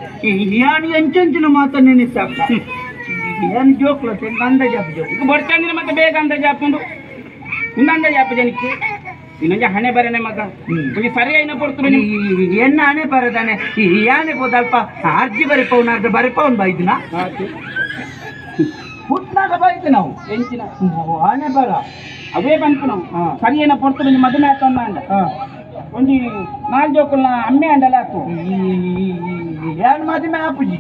ಯಾನು ಎಂಚೆಂಚಿನ ಮಾತ ನೆನೆಸಾಕ ಏನು ಜೋಕ್ಲ ಅಂದಾಜು ಜೋಕ್ ಈಗ ಬರ್ತಾಂದ್ರೆ ಮತ್ತೆ ಬೇಗ ಅಂದಾಜು ಹಾಕೊಂಡು ಇನ್ನು ಅಂದಾಜು ಹಾಪು ಜನಕ್ಕೆ ಇನ್ನೊಂದು ಹಣೆ ಬರನೆ ಮಗ కొంచెం ಸರಿ అయిన ಪಡ್ತು ಎನ್ನ ಹಣೆ ಬರದಾನೆ ಯಾನೆ ಹೋದಲ್ಪ ಅರ್ಜಿ ಬರಿಪವನ ಅರ್ಧ ಬರಿಪವನ್ ಬೈದಿನ ಪುಟ್ನಾಗ ಬೈದು ನಾವು ಎಂಚಿನ ಹಣೆ ಬರ ಅವೇ ಬಂತು ನಾವು ಸರಿ అయిన ಪಡ್ತು ಒಂಜಿ ಮದುವೆ ಆತೊಂದ ಅಂಡ ಒಂಜಿ ನಾಲ್ ಜೋಕುಲ್ನ ಅಮ್ಮೆ ಅಂಡಲ ಆತು ಏನು ಮದುವೆ ಆಪುಜಿ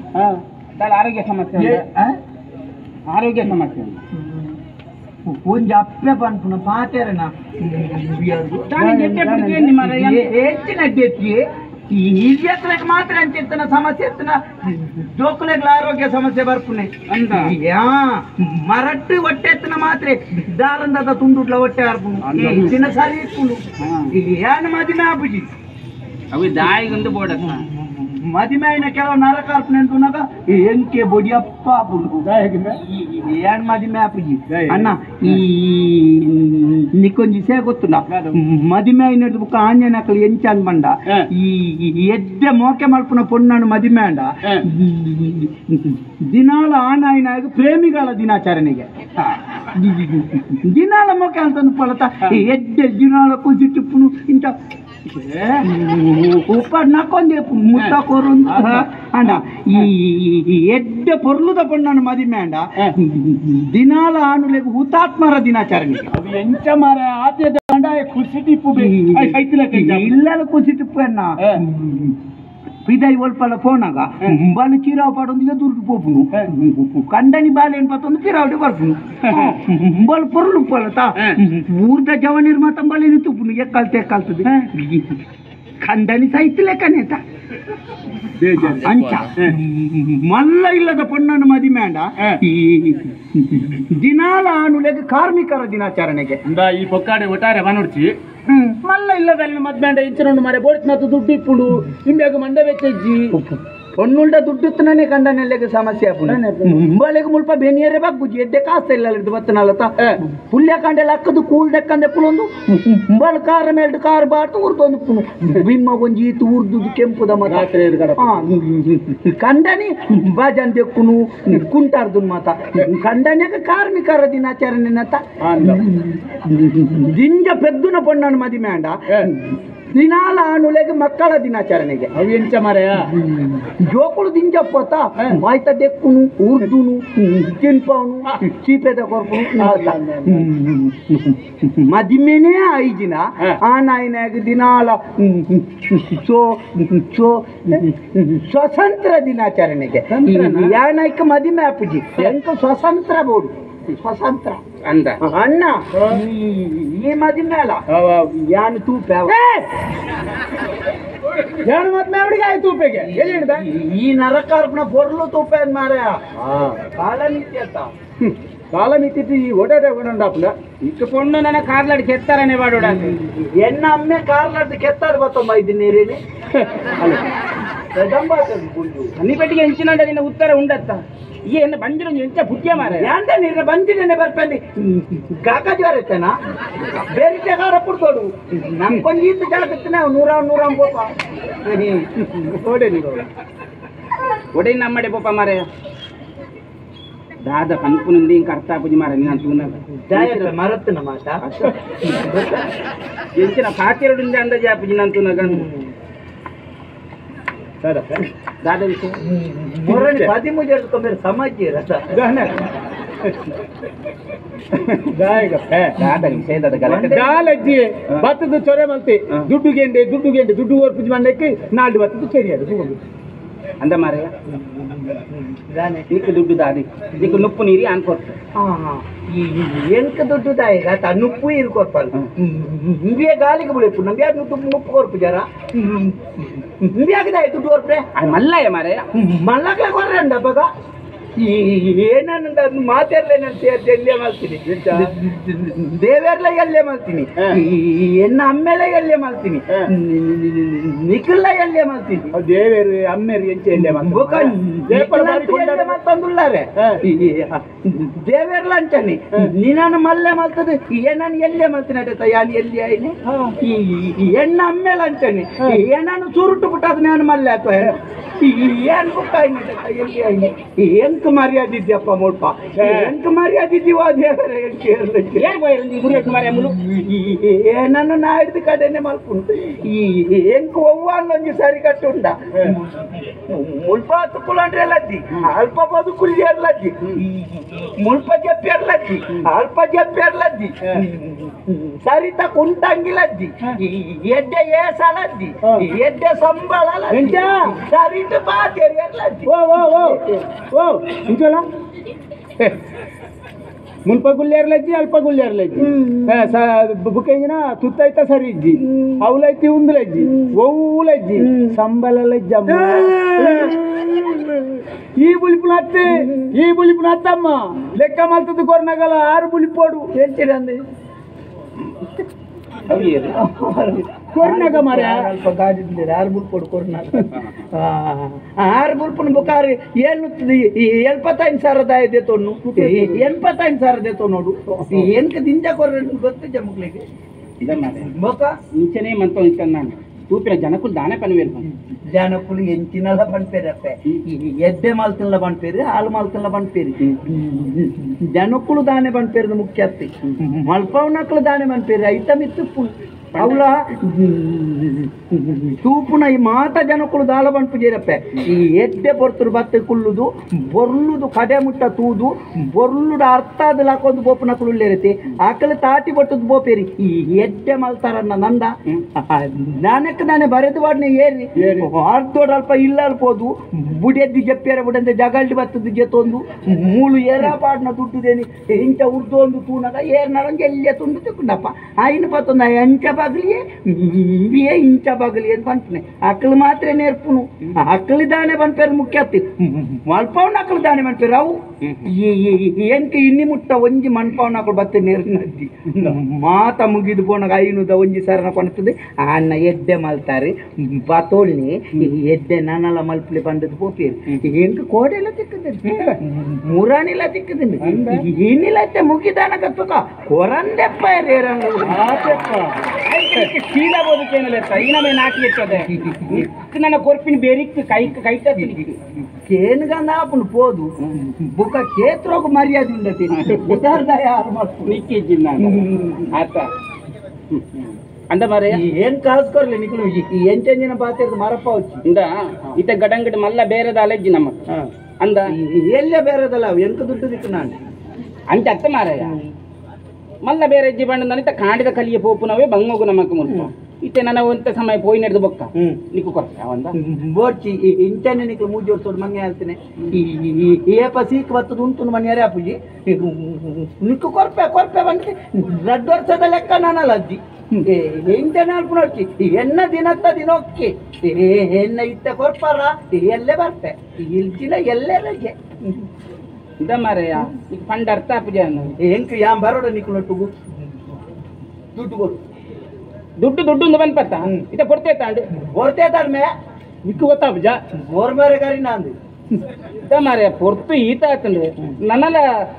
ದಾಲ ಆರೋಗ್ಯ ಸಮಸ್ಯೆ ಆರೋಗ್ಯ ಸಮಸ್ಯೆ ಒಂಜಿ ಅಪ್ಪೆ ಪನ್ಪುನ ಪಾತೆರನ ಹೆಚ್ಚಿನ ಅಡ್ಡೆತ್ತಿ ಹಿರಿಯಕ್ಲಗ್ ಮಾತ್ರ ಅಂಚಿರ್ತನ ಸಮಸ್ಯೆ ಇರ್ತನ ಜೋಕುಲೆಗ್ಲ ಆರೋಗ್ಯ ಸಮಸ್ಯೆ ಬರ್ಪುನೆ ಮರಟ್ಟು ಹೊಟ್ಟೆ ಎತ್ತನ ಮಾತ್ರೆ ದಾರಂದ ತುಂಡುಡ್ಲ ಹೊಟ್ಟೆ ಆರ್ಪುನು ಚಿನ್ನ ಸರಿ ಇಪ್ಪುನು ಏನು ಮದಿಮೆ ಆಪುಜಿ ಅవి ದಾಯಿಗೊಂದು ಬೋಡ ಮದಿಮೆ అయిన ಕೆಲವು ನರಕಾರ್ಪಣೆ ಅಂటున్నాక ఎంకే బొడియప్ప ఏడు మదిమే ఆపుజಿ ಅಣ್ಣ ಈ ನಿಕ್ಕೊಂಜಿ ಸೇ ಗೊತ್ತುಂಡ ಮದಿಮೆ అయినది ಬುಕ್ಕ ಆಂಜನಕಲು ಎಂಚ ಅನ್ಬಂಡ ಈ ಎಡ್ಡೆ ಮೋಕೆ ಮಲ್ಪುನ ಪೊಣ್ಣನು ಮದಿಮೆ ಅಂಡ ದಿನಾಲ ಆನಾಯಿನಾಗ ಪ್ರೇಮಿಗಳ ದಿನಾಚರಣೆಗೆ ದಿನಾಲ ಮೋಕೆ ಅಂತಂದು ಪಲತ ಎಡ್ಡೆ ದಿನಾಲ ಕುಸಿ ಟಿಪ್ಪುನು ಇಂಥ ಉಪ್ಪು ಮುತ್ತ ಕೋರು ಅಂಡ ಈ ಎಡ್ಡೆ ಪೊರ್ಲುದ ಪೊಣ್ಣನು ಮದಿಮೆ ಅಂಡ ದಿನಾಲ ಆನುಲೆಗ್ ಹುತಾತ್ಮರ ದಿನಾಚರಣೆ ಅವು ಎಂಚ ಮಾರ ಆದ್ಯತೆ ಅಂಡ ಖುಷಿ ಟಿಪ್ಪು ಇಲ್ಲಲ ಖುಷಿ ಟಿಪ್ಪು ಅನ್ನ ಪಿದೈ ಒಲ್ಪಲ ಪೋನಾಗ ಬಾಲು ಚೀರಾವು ಪಾಡೊಂದಿಗೆ ದುರ್ಡು ಪೋಪುನು ಕಂಡನಿ ಬಾಲೆನ್ ಪತ್ತೊಂದು ಪಿರಾವಡಿ ಬರ್ಪುನು ಬಾಲು ಪೊರ್ಲು ಪೊಲತ ಊರ್ದ ಜವನಿರ್ ಮಾತ ಬಾಲೇನು ತುಪ್ಪುನು ಎಕ್ಕಲ್ತೆ ಎಕ್ಕಲ್ತದೆ ಕಂಡನಿ ಸೈತ್ ಲೆಕ್ಕನೇತ ಅಂಚ ಮಲ್ಲ ಇಲ್ಲದ ಪೊಣ್ಣನು ಮದಿಮೆ ಅಂಡ ಈ ದಿನಾಲ ಆನುಲೆಗ್ ಕಾರ್ಮಿಕರ ದಿನಾಚರಣೆಗೆ ಈ ಪೊಕ್ಕಾಡೆ ಒಟ್ಟಾರೆ ಬನುಡ್ಚಿ ಮಲ್ಲ ಇಲ್ಲದಲ್ಲಿ ಮದ್ವೆ ಅಂಡ ಇಂಚಿನ ಮರೆ ಬೋಡ್ತಿನತ್ತು ದುಡ್ಡು ಇಪ್ಪುಂಡು ನಿಂಬ್ಯಾಗ ಮಂಡೆ ಬೆಚ್ಚಜ್ಜಿ ಪೊಣ್ಣುಲ್ಡ ದುಡ್ಡು ಕಂಡನೆಲ್ಲೆಗೆ ಸಮಸ್ಯೆ ಆಪುಂಡು ಮುಂಬಾಲೆಗೆ ಮುಲ್ಪ ಬೆನಿಯರೆ ಬಗ್ಗುಜಿ ಎಡ್ಡೆ ಕಾಸ್ತ ಇಲ್ಲ ಹಿಡ್ದು ಬತ್ತನಲ್ಲತ ಪುಲ್ಯ ಕಂಡೆಲ್ಲ ಅಕ್ಕದು ಕೂಲ್ ದಕ್ಕಂದೆ ಪುಲೊಂದು ಮುಂಬಾಲ್ ಕಾರ ಮೇಲ್ಡು ಕಾರ್ ಬಾರ್ತು ಉರ್ದೊಂದು ಪುನು ಬಿಮ್ಮ ಒಂಜಿ ಈತು ಉರ್ದು ಕೆಂಪುದ ಮತ ಕಂಡನಿ ಬಾಜನ್ ದೆಕ್ಕುನು ಕುಂಟಾರ್ದು ಮಾತ ಕಂಡನೆಗೆ ಕಾರ್ಮಿಕರ ದಿನಾಚರಣೆನತ ದಿಂಜ ಪೆದ್ದುನ ಪೊಣ್ಣನು ಮದಿಮೆ ಅಂಡ ದಿನಾಲ ಆನುಲೆಗೆ ಮಕ್ಕಳ ದಿನಾಚರಣೆಗೆ ಅವು ಎಂಚ ಮಾರಾಯ ಜೋಕುಳು ದಿಂಜಪ್ಪತ ಮಾಯ್ತ ದೆಕ್ಕುನು ಉರ್ದುನು ತಿನ್ಪವನು ಚೀಪೆದ ಕೊರ್ಪುನು ಮದಿಮೆನೇ ಐಜಿನ ಆ ನಾಯಿನಾಗ ದಿನಾಲ ಸೋ ಸೋ ಸ್ವತಂತ್ರ ದಿನಾಚರಣೆಗೆ ಯಾನಾಯ್ಕ ಮದಿಮೆ ಆಪುಜಿ ಎಂಕ ಸ್ವತಂತ್ರ ಬೋಡು ಸ್ವತಂತ್ರ ಅಂದ ಅಣ್ಣ ಈ ಮದಿಮೆ ಅಲ್ಲ ಯಾನು ತೂಪೆ ಯಾನು ಮದ್ಮೆ ಅವಳಿಗೆ ಆಯ್ತು ತೂಪೆಗೆ ಎಲ್ಲಿ ಹಿಡ್ದ ಈ ನರಕಾರ್ಪಣ ಪೊರ್ಲು ತೂಪೆ ಮಾರಾಯ ಕಾಲಮಿತಿ ಅಂತ ಕಾಲಮಿತಿ ಈ ಓಡಾಟ ಓಡಾಡಪ್ಪ ಇಕ್ಕ ಪೊಣ್ಣು ನನ್ನ ಕಾರ್ಲಾಡ್ ಕೆತ್ತಾರನೆ ಬಾಡೋಡ ಎನ್ನ ಅಮ್ಮೆ ಕಾರ್ಲಾಡ್ ಕೆತ್ತಾರ ಬತ್ತೊಂಬ ಇದ್ದೀನಿ ನೀರೇನೆ ಅನ್ನಿ ಪೆಟ್ಟಿಗೆ ಎಂಚಿನ ನಿನ್ನ ಉತ್ತರ ಉಂಡತ್ತ ಈ ಎನ್ನ ಬಂಜಿನ ಎಂಚ ಪುಟ್ಯ ಮಾರ ಯಾಂಡ ನೀರ ಬಂಜಿನ ಬರ್ಪಂದಿ ಕಾಕಾಜಿ ಬರತ್ತೇನ ಬೇರೆ ಜಗಾರ ಪುಡ್ತೋಡು ನಮ್ ಕೊಂಜ ಈತ ಜಾಗತ್ತೆ ನಾವು ನೂರ ನೂರ ಪೋಪ ಓಡೆ ನೀರು ಒಡೆ ನಮ್ಮಡೆ ಪೋಪ ಮಾರಾಯ దాద కనుక్కునుంది ఇంకా అర్థాపుజి మార నేను అంటున్నాను మరత్తున మాట ఎంచిన పాతేరుడు అంద జాపుజి అంటున్నా కానీ దాదా 13 మీరు సమాజ్ ಬತ್ತದ ಚೊರೆ ಮಲ್ತಿ ದುಡ್ಡು ಗೆಂಡೆ ದುಡ್ಡು ಗೆಂಡೆ ದುಡ್ಡು ಓರ್ಪುಜಿ ಮಂಡಕ್ಕೆ ನಾಲ್ಡು ಬತ್ತದ ಚೆರಿಯದು ಅಂದ ಮಾರಯ್ಯ ನೀಕು ದುಡ್ಡು ದಾದಿ నీకు నుప్పు నీరి అనుకోవచ్చు ఎంక దుడ్డు దాయిగా నుప్పు నీరు కొరపాలి ఇంబియా గాలికి ఇప్పుడు నంబియా నుప్పు కొరపు జరా ఇంబియాకి దాయి దుడ్డు కొరపే అది మళ్ళా మారయ్య మళ్ళా కొర్రండి అబ్బగా ಏನಂದ ಮಾತಾಡ್ಲೇನಂತ ಎಲ್ಲೇ ಮಾಡ್ತೀನಿ ದೇವೇರ್ಲ ಎಲ್ಲೇ ಮಾಡ್ತೀನಿ ಎನ್ನ ಅಮ್ಮೇಲೆ ಎಲ್ಲೇ ಮಾಡ್ತೀನಿ ನಿಖಿಲ್ಲ ಎಲ್ಲೇ ಮಾಡ್ತೀನಿ ದೇವೇರು ಅಮ್ಮೇರು ಎಂಚೆ ಎಲ್ಲೇ ಮಾಡ್ತಂದುಲ್ಲಾರೆ ದೇವೇರ್ಲ ಅಂತಾನೆ ನೀನು ಮಲ್ಲೆ ಮಾಡ್ತದೆ ಏನಾನು ಎಲ್ಲೇ ಮಾಡ್ತೀನಿ ಅଟେ ಯಾನ್ ಎಲ್ಲಿ ಆಯ್ನೆ ಎಣ್ಣ ಅಮ್ಮೇಲೆ ಅಂತಾನೆ ಏನಾನು ಸುರುಟು ಬಿಟ್ಟಾದ ನಾನು ಮಲ್ಲೆ ಆತ ಏನ್ ಬುಕ್ಕ ಎಲ್ಲಿ ಆಯ್ನೆ ಎಂತ ಮರ್ಯಾದಿದ್ಯಪ್ಪ ಮುಲ್ಪ ಎಂತ ಮರ್ಯಾದಿದ್ದೀವ ದೇವರೇ ಏನನ್ನು ನಾ ಹಿಡಿದು ಕಡೆನೆ ಮಲ್ಪುಂಡು ಈ ಎಂಕ ಒವ್ವ ಸರಿ ಕಟ್ಟುಂಡ ಮುಲ್ಪ ತುಕ್ಕುಲಂಡ್ರೆ ಲಜ್ಜಿ ಅಲ್ಪ ಬದುಕುಲಿಯರ್ ಲಜ್ಜಿ ಮುಲ್ಪ ಜಪ್ಪಿಯರ್ ಲಜ್ಜಿ ಅಲ್ಪ ಜಪ್ಪಿಯರ್ ಲಜ್ಜಿ ಸರಿತ ಕುಂಟಂಗಿ ಲಜ್ಜಿ ಎಡ್ಡೆ ಏಸಲಜ್ಜಿ ಎಡ್ಡೆ ಸಂಬಳ ಸರಿಟು ಪಾತೆರಿಯರ್ ಲಜ್ಜಿ ಓ ಓ ಓ ಓ ಇಂಚೋಲ ಮುಲ್ಪ ಗುಲ್ಲೇರ್ಲಜ್ಜಿ ಅಲ್ಪ ಗುಲ್ಲೇರ್ಲಜ್ಜಿ ಬುಕ್ಕಿನ ತುತ್ತೈತ ಸರಿ ಇಜ್ಜಿ ಅವಲೈತಿ ಉಂದುಲಜ್ಜಿ ಒವ್ವುಲಜ್ಜಿ ಸಂಬಳ ಲಜ್ಜಮ್ಮ ಈ ಬುಲಿಪುನ ಅತ್ತೆ ಈ ಬುಲಿಪುನ ಅತ್ತಮ್ಮ ಲೆಕ್ಕ ಮಲ್ತದ್ದು ಕೊರ್ನಗಲ ಆರು ಬುಲಿಪೋಡು ಹೇಳ್ತೀರಂది ಕೊರ್ನಾಗ ಮರ ಅಲ್ಪ ಗಾಡಿ ಆರು ಬುಲ್ಪೋಡು ಕೊರ್ನಾಗ ಆರು ಬುಲ್ಪನ ಬುಕಾರಿ ಏನು 85,000 ದಾಯದೆ ತೊಣ್ಣು 85,000 ತೊನ್ನೋಡು ಎಂತ ದಿಂಜ ಕೊರ್ರ ಗೊತ್ತಿದ್ದ ಮಕ್ಕಳಿಗೆ ಬೊಕ್ಕ ಇಂಚನೇ ಮಂತ ನಾನು ತೂಪಿನ ಜನಕುಲು ದಾನೆ ಪನಿ వేరు ಜನಕುಲು ಎಂಚಿನಲ್ಲ ಪನ್ಪೇರಪ್ಪೆ ಎದ್ದೆ ಮಾಲ್ತಿಲ್ಲ ಪನ್ಪೇರು ಹಾಲು ಮಾಲ್ತಿಲ್ಲ ಪನ್ಪೇರು ಜನಕುಲು ದಾನೆ ಪನ್ಪೇರು ಮುಖ್ಯ ಅತ್ತಿ ಮಲ್ಪವನಕುಲು ದಾನೆ ಪನ್ಪೇರು ಐತಮಿತ್ತು ಅವಳ ತೂಪುನ ಈ ಮಾತ ಜನಕುಲು ದಾಲ ಪನ್ಪು ಜೇರಪ್ಪೆ ಈ ಎದ್ದೆ ಬೊರ್ತರು ಬತ್ತೆ ಕುಲ್ಲುದು ಬೊರ್ಲುದು ಕಡೆ ಮುಟ್ಟ ತೂದು ಬೊರ್ಲುಡು ಅರ್ಥ ಅದು ಲಾಕೊಂದು ಬೋಪುನ ಕುಳ್ಳಿರತಿ ಆಕಲು ತಾಟಿ ಬೊಟ್ಟದು ಬೋಪೇರಿ ಈ ಎಡ್ಡೆ ಮಲ್ತಾರನ್ನ ನಂದ ನಾನಕ್ಕೆ ನಾನೇ ಬರೆದು ವಾಡ್ನೆ ಏರಿ ಅರ್ಧೋಡ್ ಅಲ್ಪ ಇಲ್ಲ ಅಲ್ಪೋದು ಬುಡಿಯದ್ದಿ ಜಪ್ಪಿಯರ ಬುಡಂತೆ ಜಗಲ್ಡಿ ಬತ್ತದ್ದು ಜೆತ್ತೊಂದು ಮೂಲು ಏರ ಪಾಡ್ನ ದುಡ್ಡುದೇನಿ ಇಂಚ ಉರ್ದೊಂದು ತೂನಗ ಏರ್ನಾಡೊಂದು ಎಲ್ಲೇ ತುಂಡು ತಿಕ್ಕೊಂಡಪ್ಪ ಆಯ್ನ ಪತ್ತೊಂದು ಎಂಚ ಬಗಲಿಯೇ ಇಂಬಿಯೇ ಇಂಚ ಬಗಲಿ ಅಂತ ಪಂಪನೆ ಅಕ್ಕಲು ಮಾತ್ರ ನೇರ್ಪುನು ಅಕ್ಕಲು ದಾನೆ ಪನ್ಪೇರು ಮುಖ್ಯ ಅತ್ತಿ ಮಲ್ಪವನ ಅಕ್ಕಲು ದಾನೆ ಪನ್ಪೇರು ಅವು ಎಂಕ ಇನ್ನಿ ಮುಟ್ಟ ಒಂಜಿ ಮನ್ಪವನ ಅಕ್ಕಳು ಬತ್ತೆ ನೇರಿನದ್ದಿ ಮಾತ ಮುಗಿದು ಪೋನಾಗ ಐನುದ ಒಂಜಿ ಸರನ ಕೊನತದೆ ಅನ್ನ ಎಡ್ಡೆ ಮಲ್ತಾರೆ ಬತೋಳ್ನಿ ಎಡ್ಡೆ ನಾನಲ್ಲ ಮಲ್ಪಲಿ ಬಂದದ್ದು ಪೋಪೇರು ಎಂಕ ಕೋಡೆಲ್ಲ ತಿಕ್ಕದೆ ಮುರಾನಿಲ್ಲ ತಿಕ್ಕದೆ ಏನಿಲ್ಲ ಮುಗಿದಾನ ತುಕ ಕೊರಂದೆಪ್ಪ ಸೀದಾ ಬದುಕೇನಲ್ಲ ಈನಮೆ ನಾಟಿ ಎತ್ತದೆ ನನ್ನ ಕೊರ್ಪಿನ ಬೇರಿಕ್ ಕೈ ಕೈಟ ಕೇನುಗಂದ ಆಪುಂಡು ಪೋದು ಬುಕ್ಕ ಕೇತ್ರೋಗ ಮರ್ಯಾದೆ ಉಂಡತಿ ಉದಾರ್ದಾಯ ಯಾರು ಮಲ್ಪು ನಿಕ್ಕಿಜ್ಜಿ ನಾನು ಆತ ಅಂದ ಮಾರಯ್ಯ ಏನ್ ಕಾಸ್ಕೊರ್ಲಿ ನಿಕ್ಲು ಎಂಟೆಂಜಿನ ಬಾತಿರ್ದು ಮರಪ್ಪ వచ్చి ಇಂದ ಇತ ಗಡಂಗಡ ಮಲ್ಲ ಬೇರೆದ ಅಲೆಜ್ಜಿ ನಮ್ಮ ಅಂದ ಎಲ್ಲೇ ಬೇರೆದಲ್ಲ ಎಂತ ದುಡ್ಡು ದಿಕ್ಕು ನಾನು ಅಂಚ ಅತ್ತ ಮಾರಯ್ಯ ಮಲ್ಲ ಬೇರೆ ಅಜ್ಜಿ ಬಂಡ ಇತ್ತ ಕಾಂಡಿದ ಕಲಿಯ ಪೋಪುನವೇ ಬಂಗೋಗು ನಮಕ್ ಮುಲ್ಪ ಇತ್ತೆ ನನ್ನ ಒಂತ ಸಮಯ ಪೋಯಿ ನಡೆದು ಬೊಕ್ಕ ನಿಕ್ಕು ಕೊರ್ತ ಅವಂದ ಬೋರ್ಚಿ ಇಂಚನೆ ನಿಕ್ಲು ಮೂಜೋರ್ಸೋಡು ಮಂಗೆ ಹೇಳ್ತೇನೆ ಏಪ ಸೀಕ್ ಬತ್ತದ ಉಂಟು ಮನೆ ಅಪ್ಪುಜಿ ನಿಕ್ಕು ಕೊರ್ಪೆ ಕೊರ್ಪೆ ಬಂದ್ರೆ ರಡ್ಡು ವರ್ಷದ ಲೆಕ್ಕ ನಾನಲ್ಲ ಅಜ್ಜಿ ಎಂಟನೇ ಅಲ್ಪನೊಚ್ಚಿ ಎನ್ನ ದಿನತ್ತ ದಿನೊಕ್ಕಿ ಎನ್ನ ಇತ್ತ ಕೊರ್ಪಾರ ಎಲ್ಲೇ ಬರ್ಪೆ ಇಲ್ಚಿನ ಎಲ್ಲೇ ರಜೆ ಇಂದ ಮಾರಯ್ಯ ಈಗ ಪಂಡ ಅರ್ಥ ಅಪ್ಪುಜಿ ಎಂಕ್ ಯಾನ್ ಬರೋಡ ನಿಕ್ಲು ದುಡ್ಡು ಕೊಡು ದುಡ್ಡು ದುಡ್ಡು ಒಂದು ಬಂದ್ಪತ್ತ ಇದ ಕೊಡ್ತೇ ತಾಂಡು ಕೊಡ್ತೇ ತಾಡ್ಮೆ ನಿಕ್ಕು ಗೊತ್ತಾಪುಜ ಗೋರ್ಮೇರೆ ಕರಿ ನಾಂದು ಇದ ಮಾರಯ್ಯ ಪೊರ್ತು ಈತ ಆತಂದ್ರೆ ನನ್ನಲ್ಲ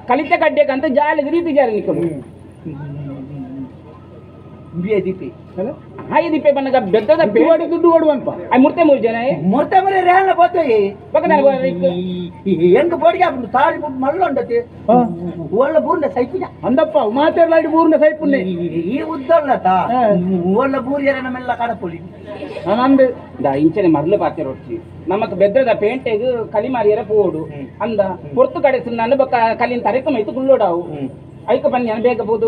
ಕಲಿತ ಕಡ್ಡೆಕಂತ ಜಾಲಿ ರೀತಿ ಜಾಲಿ ನಿಕ್ಕಲು ಬಿಎ ದಿಪಿ ಹಾಯ್ ದೀಪೆ ಬನ್ನಗ ಬೆದ್ದದ ದುಡ್ಡು ದುಡ್ಡು ಓಡುವನ್ಪ ಆ ಮುರ್ತೆ ಮೂರು ಜನ ಮುರ್ತೆ ಮರಿ ರೇಣ పోతాయి ಪಕ್ಕದ ಎಂಗ ಬೋಡಿಗೆ ಆಪುಂಡು ತಾಳಿ ಬುಡ್ ಮಲ್ಲೊಂಡತಿ ಒಳ್ಳ ಬೂರ್ನ ಸೈಪುಜ ಅಂದಪ್ಪ ಮಾತೆರ್ಲಾಡಿ ಬೂರ್ನ ಸೈಪುನ್ನೆ ಈ ಉದ್ದೊಲ್ಲತ ಒಳ್ಳ ಬೂರಿಯರ ನಮ್ಮೆಲ್ಲ ಕಡಪುಲಿ ನಂದು the ಇಂಚನೆ ಮರ್ಲು ಪಾತೆ ರೊಟ್ಟಿ ನಮಕ್ ಬೆದ್ರದ ಪೇಂಟೆಗ್ ಕಲಿ ಮಾರಿಯರ ಪೋಡು ಅಂದ ಪೊರ್ತು ಕಡೆ ನಾನು ಬೊಕ್ಕ ಕಲಿನ ತರೆಕ ಮೈತು ಗುಲ್ಲೋಡಾವು ಐಕ ಬನ್ನಿ ಅನ್ ಬೇಗ ಬೋದು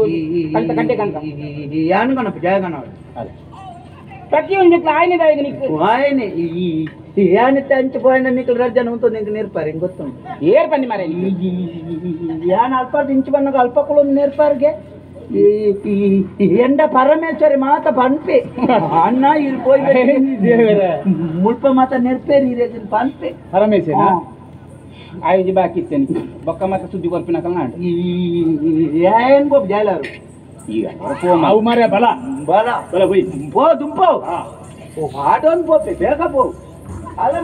ಕಂತ ಕಂಟೆ ಕಂತ ಯಾನುಗಣಪ್ಪ ಜಯಗಣ ಪ್ರತಿಯೊಂದು ಆಯ್ನೆ ದಾಯಿಗ ನಿಕ್ ಆಯ್ನೆ ಯಾನಿತ್ತೆ ಅಂಚು ಪೋಯಿನ ನಿಕ್ಲು ರಡ್ಜನ ಉಂಟು ನಿಂಗೆ ನೇರ್ಪಾರು ಹಿಂಗೆ ಗೊತ್ತುಂಟು ಏರ್ ಬನ್ನಿ ಮಾರೆ ಯಾನ್ ಅಲ್ಪ ಇಂಚು ಬನ್ನಗ ಅಲ್ಪ ಕುಳೊಂದು ನೇರ್ಪಾರ್ಗೆ ಎಂಡ ಪರಮೇಶ್ವರಿ ಮಾತ ಪನ್ಪೆ ಅಣ್ಣ ಇರು ಪೋಯ್ ಮುಲ್ಪ ಮಾತ ನೆರ್ಪೇರಿ ಇರೇಜಿನ ಪನ್ಪೆ ಪರಮೇಶ್ವರ ಆಯೋಜಿ ಬಾಕಿ ಇತ್ತೇನೆ ಬೊಕ್ಕ ಮಾತ ಸುದ್ದಿ ಕೊರ್ಪಿನ ಕಲ್ನಾಡು ಏನ್ ಬೋಪ್ ಜೈಲಾರು ಈಗ ಅವು ಮಾರ್ಯ ಬಲ ಬಲ ಬಲ ಹೋಯ್ ಪೋ ದುಂಪೋ ಆಟೋನ್ ಪೋಪೆ ಬೇಗ ಪೋ ಅಲ್ಲ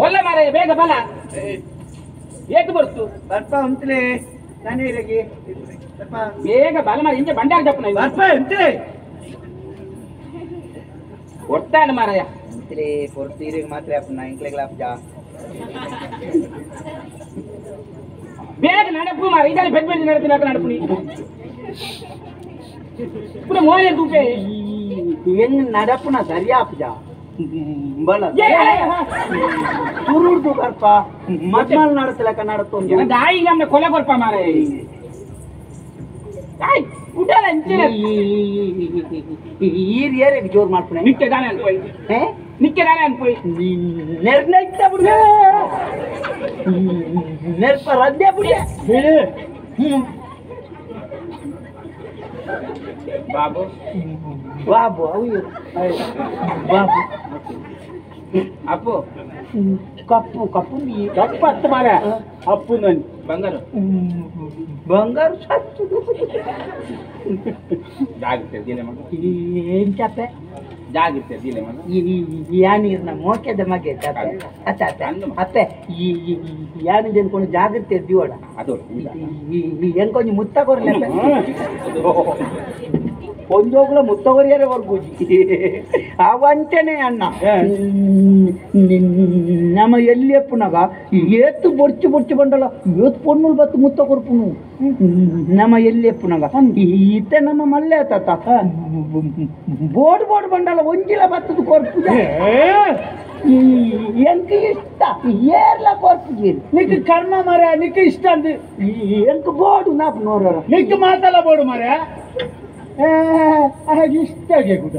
ಒಲ್ಲ ಮಾರಾಯ ಬೇಗ ಬಲ ಏತು ಬರ್ತು ಬರ್ಪ ಉಂತಲೇ ನಾನೇ ಇರಗಿ ಬರ್ಪ ಬೇಗ ಬಲ ಮಾರ ಇಂಚೆ ಬಂಡಾರ ಜಪ್ಪನ ಬರ್ಪ ಉಂತಲೇ ಒಟ್ಟಾಣ ಮಾರಾಯ ಉಂತಲೇ ಪೊರ್ತು ಇರಿಗೆ ಮಾತ್ರ ಅಪ್ಪ ಇಂಕ್ಲೆಗ್ಲಾಪ್ ಜಾ ಬೇಗ ನಡಪು ಮಾರ ಇದನ್ನ ಬೆದ್ ಬೆದ್ ನಡತಿ ನಾಕ ನಡಪು ನೀ ಪುರ ಮೋನೆ ತೂಪೆ ಹೆಂಗ್ ನಡಪುನ ಸರಿಯಾಪ್ ಜಾ ಬಲ ತುರುಡ್ದು ಬರ್ಪ ಮದ್ಮಲ್ ನಡತಲಕ ನಡತೊಂದು ದಾಯಿ ನಮ್ನ ಕೊಲೆ ಕೊರ್ಪ ಮಾರಾಯ ಆಯ್ ಉಡಲ ಇಂಚೆ ಈರ್ ಏರಿಗೆ ಜೋರ್ ಮಾಡ್ಪುಣೆ ನಿಕ್ಕೆ ದಾನೆ ಅನ್ಪೋಯ್ ನಿಕ್ಕೆ ದಾನೆ ಅನ್ಪೋಯ್ ನಿರ್ಣಯಿತ ಬುಡ ನೆರ್ಪ ರದ್ದೆ ಬುಡ ಬಾಬು ಬಾಬು ಅವು ಬಾಬು ಅಪ್ಪು ಕಪ್ಪು ಕಪ್ಪು ಕಪ್ಪು ಹತ್ತು ಮಾರ ಅಪ್ಪು ನನ್ ಬಂಗಾರ ಬಂಗಾರ ಸತ್ತು ಜಾಗ್ರತೆ ದಿಲೆ ಮಗ ಏನ್ ಚಾಪೆ ಜಾಗ್ರತೆ ದಿಲೆ ಮಗ ಯಾನೀರ್ನ ಮೋಕೆದ ಮಗೆ ಚಾಪೆ ಅತ್ತ ಅತ್ತ ಅತ್ತೆ ಯಾನಿದ ಅನ್ಕೊಂಡು ಜಾಗ್ರತೆ ದಿವಡ ಅದು ಎಂಕೊಂಜಿ ಮುತ್ತ ಕೊರ್ಲೆ ಒಂದೋಗ್ಲ ಮುತ್ತಗೊರಿಯರೆ ಹೊರ್ಗೂಜಿ ಅವಂಚನೆ ಅಣ್ಣ ನಮ್ಮ ಎಲ್ಲಿ ಎಪ್ಪುನಗ ಏತು ಬೊಡ್ಚು ಬೊಡ್ಚು ಬಂಡಲ ಏತು ಪೊಣ್ಣುಲ್ ಬತ್ತು ಮುತ್ತ ಕೊರ್ಪುನು ನಮ್ಮ ಎಲ್ಲಿ ಎಪ್ಪುನಗ ಇತ್ತೆ ನಮ್ಮ ಮಲ್ಲೆ ತಾತ ಬೋರ್ಡ್ ಬೋರ್ಡ್ ಬಂಡಲ ಒಂಜಿಲ ಬತ್ತದ ಕೊರ್ಪುಜ ಎಂಕ ಇಷ್ಟ ಏರ್ಲ ಕೊರ್ಪುಜಿ ನಿಕ್ ಕರ್ಮ ಮರ ನಿಕ್ ಇಷ್ಟ ಅಂದ್ ಎಂಕ ಬೋರ್ಡು ನಾಪ್ ನೋರ ನಿಕ್ ಮಾತಲ್ಲ ಬೋರ್ಡು ಮರ ಇಷ್ಟ ಕೂಡ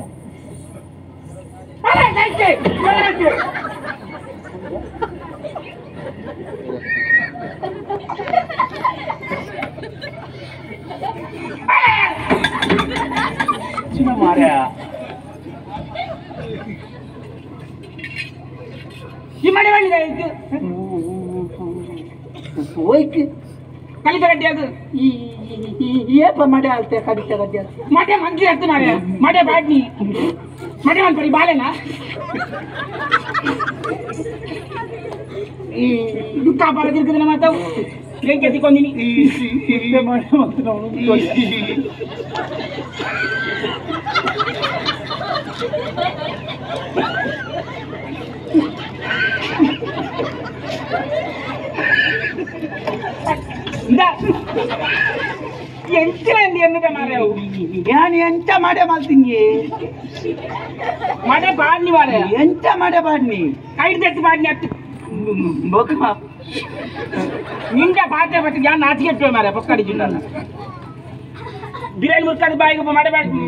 ಮಾರ್ಯ ಈ ಮನೆ ಹೋಯ್ತು ಕಲಿತ ಗಡ್ಡಿ ಅದು ಏಪ ಮಡೆ ಆಲ್ತೆ ಕಡಿತ ಗಡ್ಡಿ ಮಡೆ ಮಂತ್ರಿ ಅರ್ಥ ಮಾರ್ಯ ಮಡೆ ಬಾಡ್ನಿ ಮಡೆ ಮನ್ಪಡಿ ಬಾಳೆನಾ ದುಃಖ ಬಾಳದಿರ್ಕದ ಮಾತಾವು ಏನ್ ಕೆತ್ತಿಕೊಂಡಿನಿ ಎಂಚಿನ ಮಾರ್ಯಾವು ಯಾನ್ ಎಂಚ ಮಡೆ ಮಲ್ತಿಂಗಿ ಮಡೆ ಬಾಡ್ನಿ ಮಾರ್ಯ ಎಂಚ ಮಡೆ ಬಾಡ್ನಿ ಕೈಡ್ ತೆತ್ತು ಬಾಡ್ನಿ ಅತ್ತು ಬೊಕ್ಕ ನಿಂಡ ಪಾತ್ರೆ ಬట్టి ಯಾನ್ ನಾಚಿಗೆಟ್ಟು ಮಾರ್ಯ ಪೊಕ್ಕಡಿ ಜುಂಡಲ್ಲ ಬಿರಿಯಾನಿ ಮುರ್ಕಾದ ಬಾಯಿಗೆ ಮಡೆ ಬಾಡ್ನಿ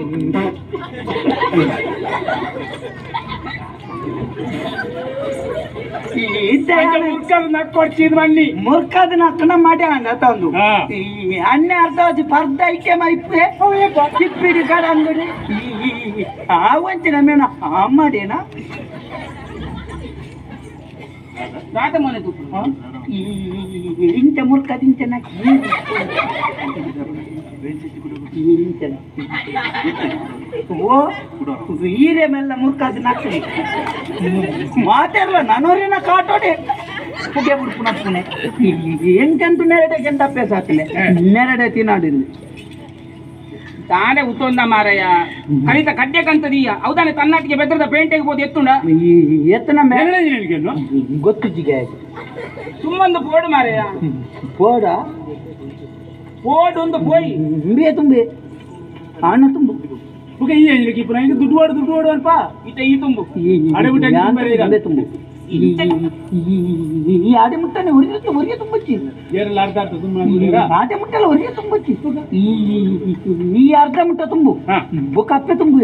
ಮುರ್ಕದ ನಕ್ಕನ ಮಡೆ ಅಂಡ ತಂದು ಅಣ್ಣೆ ಅರ್ಧ ಪರ್ದ ಐಕೆ ಮೈಪೆ ಚಿಪ್ಪಿಡಿ ಕಡ ಅಂಗಡಿ ಆವಂಚಿನ ಮೇನ ಅಮ್ಮಡೇನಾ ರಾತ ಮೊನೆ ತೂಪು ಇಂಚ ಮುರ್ಕದ ಇಂಚ ನಕ್ಕಿ ಇಂಚನ ಓ ಹೀರೆ ಮೆಲ್ಲ ಮುರ್ಕದ ನಕ್ಕಿ ಮಾತಾಡಲ್ಲ ನನೋರಿನ ಕಾಟೋಡೆ ಪುಗೆ ಬುಡ್ಪುನಪ್ಪುನೆ ಎಂಕಂತೂ ನೆರಡೆ ಕೆಂಡಪ್ಪೆ ಸಾಕಲೆ ನೆರಡೆ ತಿನ್ನಾಡಿಂದು ತಾನೇ ಉತ್ತೊಂದ ಮಾರಯ್ಯ ಕಲಿತ ಕಡ್ಡೆ ಕಂತದೀಯ ಹೌದಾನೆ ತನ್ನಾಟಿಗೆ ಬೆದ್ರದ ಪೇಂಟೆಗೆ ಹೋದ ಎತ್ತುಂಡ ಎತ್ತನ ಮೇಲೆ ಗೊತ್ತು ಜಿಗೆ ಸುಮ್ಮೊಂದು ಪೋಡು ಮಾರಯ್ಯ ಪೋಡ ಪೋಡು ಒಂದು ಪೋಯಿ ತುಂಬೆ ತುಂಬೆ ಹಣ ತುಂಬು ದುಡ್ಡು ವಾಡು ದುಡ್ಡು ವಾಡು ಅಲ್ಪ ಇತ್ತ ಈ ತುಂಬು ಅಡೆ ತುಂಬು ಈ ಆಡೆ ಮುಟ್ಟನೆ ಹೊರಗೆ ಹೊರಗೆ ತುಂಬಚ್ಚಿ ಆಡೆ ಮುಟ್ಟಲ್ಲ ಹೊರಗೆ ತುಂಬಚ್ಚಿ ಈ ಅರ್ಧ ಮುಟ್ಟ ತುಂಬು ಬೊಕ್ಕ ಅಪ್ಪೆ ತುಂಬು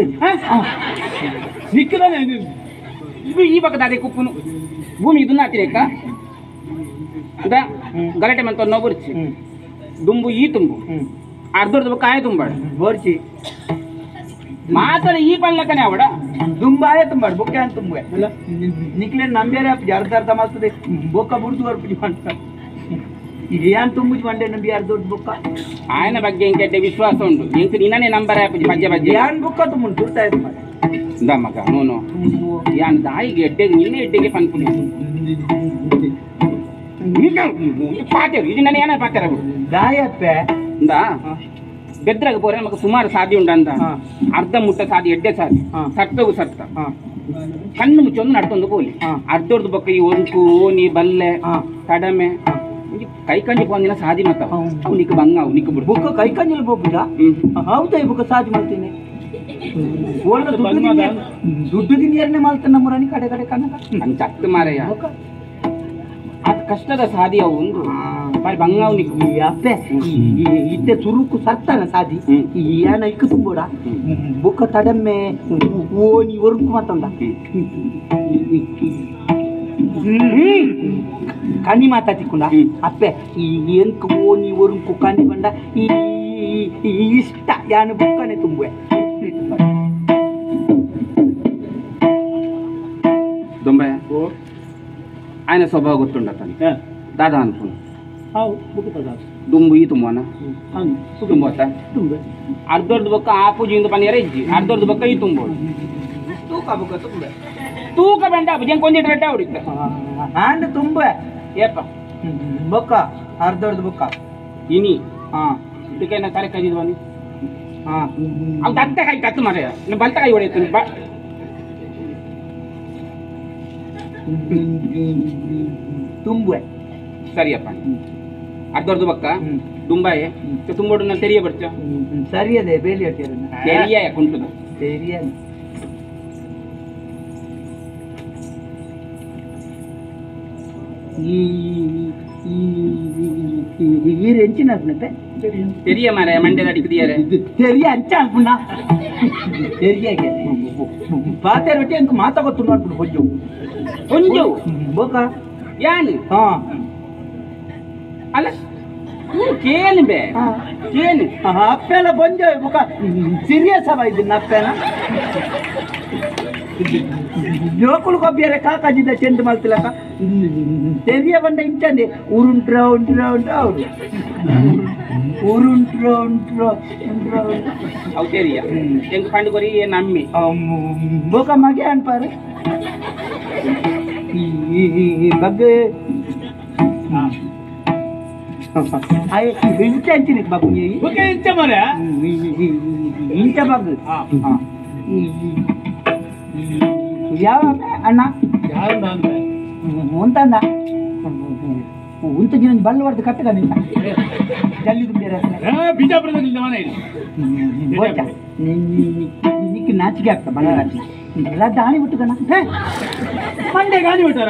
ಇದು ಈ ಪಕ್ಕದ ಅದೇ ಕುಪ್ಪುನು ಭೂಮಿ ಇದನ್ನ ಹಾಕಿರೇಕ ಗಲಾಟೆ ಮಂತ ನೋಬರ್ಚಿ ದುಂಬು ಈ ತುಂಬು ಅರ್ಧರ್ದು ಬೊಕ್ಕ ಆಯ ತುಂಬಾಡು ಬೋರ್ಚಿ ಮಾತ್ರ ಈ ಪಲ್ಲಕ್ಕನೆ ಅವಡ ದುಂಬಾಯ ತುಂಬಾಡು ಬೊಕ್ಕೆ ಅಂತ ತುಂಬುವೆ ನಿಕ್ಲೆ ನಂಬೇರೆ ಅಪ್ಪ ಅರ್ಧ ಅರ್ಧ ಮಾಡ್ತದೆ ಬೊಕ್ಕ ಬುಡ್ದು ಬರ್ಪುಜಿ ಮಾಡ್ತ ಏನ್ ತುಂಬುಜಿ ಮಂಡೆ ನಂಬಿ ಅರ್ಧ ದೊಡ್ಡ ಬೊಕ್ಕ ಆಯನ ಬಗ್ಗೆ ಇಂಕೆಡ್ಡೆ ವಿಶ್ವಾಸ ಉಂಟು ಇಂಕ ನಿನ್ನನೆ ನಂಬರ್ ಆಪುಜಿ ಪಜ್ಜೆ ಪಜ್ಜೆ ಯಾನ್ ಬೊಕ್ಕ ತುಂಬುಂಟು ತುರ್ತಾ ಇದ್ದು ಮಾರೆ ಇಂದ ಮಗ ನೋನು ಯಾನ್ ದಾಯಿಗೆ ಎಡ್ಡೆಗೆ ನಿನ್ನೆ ಎಡ್ಡೆಗೆ ಪನ್ಪುನಿ ಪಾತೇರು ಇದು ನನ್ನ ಏನ ಪಾತೇರ ಬಿಡು ದಾಯಪ್ಪೆ ಇಂದ ಬೆದ್ರಾಗ ಪೋರೆ ನಮಗೆ ಸುಮಾರು ಸಾದಿ ಉಂಡು ಅಂತ ಅರ್ಧ ಮುಟ್ಟ ಸಾದಿ ಎಡ್ಡೆ ಸಾದಿ ಸತ್ತೋಗು ಸತ್ತ ಕಣ್ಣು ಮುಚ್ಚೊಂದು ನಡ್ತೊಂದು ಪೋಲಿ ಅರ್ಧರ್ದು ಬೊಕ್ಕ ಈ ಒಂಕು ಓನಿ ಬಲ್ಲೆ ಕಡಮೆ ಕೈ ಕಂಜಿ ಪೋಂದಿನ ಸಾದಿ ಮತ್ತ ಅವು ನಿಕ್ಕ ಬಂಗ ಅವು ನಿಕ್ಕ ಬಿಡು ಬೊಕ್ಕ ಕೈ ಕಂಜಿಲ್ ಹೋಗ್ಬಿಡ ಹೌದಾ ಈ ಬೊಕ್ಕ ಸಾದಿ ಮಾಡ್ತೀನಿ ದುಡ್ಡು ದಿನ ಮಾಡ್ತಾನೆ ನಮ್ಮೂರಾನಿ ಕಡೆ ಕಡೆ ಕನಕ ಅಂಚ ಅತ್ತು ಮಾರಯ್ಯ ಅದು ಕಷ್ಟದ ಸಾದಿ ಅವು ಒಂದು ಬಾರಿ ಬಂಗಾವ್ ನಿಕ್ಕು ಅಪ್ಪೆ ಇತ್ತೆ ಸುರುಕು ಸರ್ತಾನ ಸಾದಿ ಏನ ಇಕ್ಕು ತುಂಬೋಡ ಬೊಕ್ಕ ತಡಮ್ಮೆ ಓನಿ ಒರುಕು ಮಾತಂದ ಕಣ್ಣಿ ಮಾತಾತಿಕ್ಕುಂಡ ಅಪ್ಪೆ ಎಂಕ ಓನಿ ಒರುಕು ಕಣ್ಣಿ ಬಂಡ ಈ ಇಷ್ಟ ಯಾನು ಬೊಕ್ಕನೆ ತುಂಬುವೆ ದೊಂಬಯ್ಯ ఆయన స్వభావ ಗೊತ್ತುಂಡ ದಾದಾ ಅನ್ಕೊಂಡು ದುಂಬು ಈ ತುಂಬಾನ ತುಂಬಾತ ಅರ್ಧರ್ದು ಬೊಕ್ಕ ಆ ಪೂಜೆಯಿಂದ ಪನಿಯರ ಇಜ್ಜಿ ಅರ್ಧರ್ದು ಬೊಕ್ಕ ಈ ತುಂಬೋದು ತೂಕ ಬೊಕ್ಕ ತುಂಬೆ ತೂಕ ಬೆಂಡ ಪೂಜೆ ಕೊಂದಿಟ್ಟು ರೆಡ್ಡ ಹೊಡಿತ ಆಂಡ್ ತುಂಬೆ ಏಪ ಬೊಕ್ಕ ಅರ್ಧರ್ದು ಬೊಕ್ಕ ಇನಿ ಹಾಂ ಇದಕ್ಕೆ ತಲೆ ಕಜಿದ್ ಬನ್ನಿ ಹಾಂ ಅವು ದತ್ತ ಕೈ ಕತ್ತು ಮಾರಾಯ ಬಲ್ತ ಕೈ ಹೊಡೆಯುತ್ತೆ ಬಾ ತುಂಬುವೆ ಸರಿಯಪ್ಪ ಅರ್ಧರ್ದು ಬಕ್ಕ ದುಂಬಾಯೆ ತುಂಬೋಡು ನಾನು ತೆರಿಯ ಬರ್ಚ ಸರಿ ಅದೇ ಬೇಲಿ ಹಟ್ಟಿರ ತೆರಿಯ ಕುಂಟುದ ತೆರಿಯ ಈ ಎಂಚಿನ ತೆರಿಯ ಮಾರಾಯ ಮಂಡ್ಯದ ಅಡಿಕ್ಕಿದೆಯರೆ ತೆರಿಯ ಅಂಚ ಅನ್ಪುಂಡ ತೆರಿಯಾಗೆ ಪಾತೆ ರೊಟ್ಟಿ ಅಂಕ ಮಾತಾ ಗೊತ್ತು ನೋಡ್ಬಿಡು ಹೊಜ್ಜು ಹೊಂಜು ಬೊಕ್ಕ ಯಾನು ಹಾ ಅಲ್ಲ ಕೇನು ಬೇ ಕೇನು ಅಪ್ಪೆಲ್ಲ ಬಂಜ ಬೊಕ್ಕ ಸೀರಿಯಸ್ ಅವ ಇದನ್ನ ಅಪ್ಪೆನ ಜೋಕುಲು ಕೊಬ್ಬಿಯರೆ ಕಾಕಾಜಿದ ಚೆಂಡು ಮಲ್ತಿಲಕ್ಕ ತೆರಿಯ ಬಂಡ ಇಂಚಂದೆ ಉರುಂಟ್ರ ಉಂಟ್ರ ಉಂಟ್ರ ಅವರು ಉರುಂಟ್ರ ಉಂಟ್ರ ಉಂಟ್ರ ಅವು ತೆರಿಯ ಎಂಕ್ ಪಂಡು ಕೊರಿ ನಮ್ಮಿ ಬೊಕ ಮಗೆ ಅನ್ಪಾರು ಬಗ್ಗೆ ಇಂಚ ಅಂಚಿನ ಬಾಬು ಇಂಚ ಮರ ಇಂಚ ಬಾಗು ಯಾವ ಅಣ್ಣ ಉಂತಂದ ಉಂತ ಜಿನ ಬಲ್ಲ ಹೊಡೆದು ಕಟ್ಟಗ ನಿಂತ ಜಲ್ಲಿ ತುಂಬಿರ ಬಿಜಾಪುರದ ನಿಕ್ಕ ನಾಚಿಕೆ ಆಗ್ತ ಬಲ್ಲ ನಾಚಿಕೆ ರಡ್ಡ ಆಣಿ ಬಿಟ್ಟುಕಣ ಮಂಡೆ ಗಾಣಿ ಬಿಟ್ಟಾರ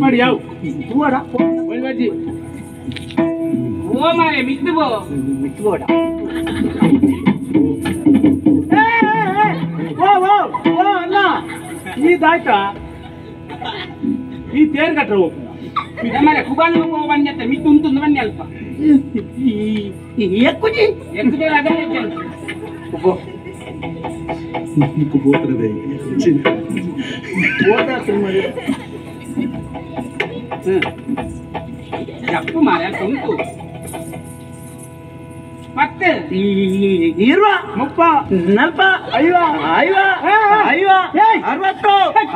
ಮಾಡಿ ಯಾವ ತೂವಡ ಓ ಮಾರೆ ಮಿತ್ತು ಬೋ ಮಿತ್ತುಗೋಡ ಓ ಓ ಓ ಅಣ್ಣ ಇದಾಯ್ತಾ ಈ ತೇರ್ ಕಟ್ರ ಹೋಗ್ತದ ಮಾರೆ ಕುಬಾಲ್ ಬನ್ನಿ ಮಿತ್ತು ಉಂಟು ಬನ್ನಿ ಅಲ್ಪ ఎక్కుಜಿ ఎక్కుಜಿ ಅದೇ నీకు పోతున్నదే ಜಪ್ಪು ಮಾರೆ ಉಂಟು 10 20 30 40 50 50 60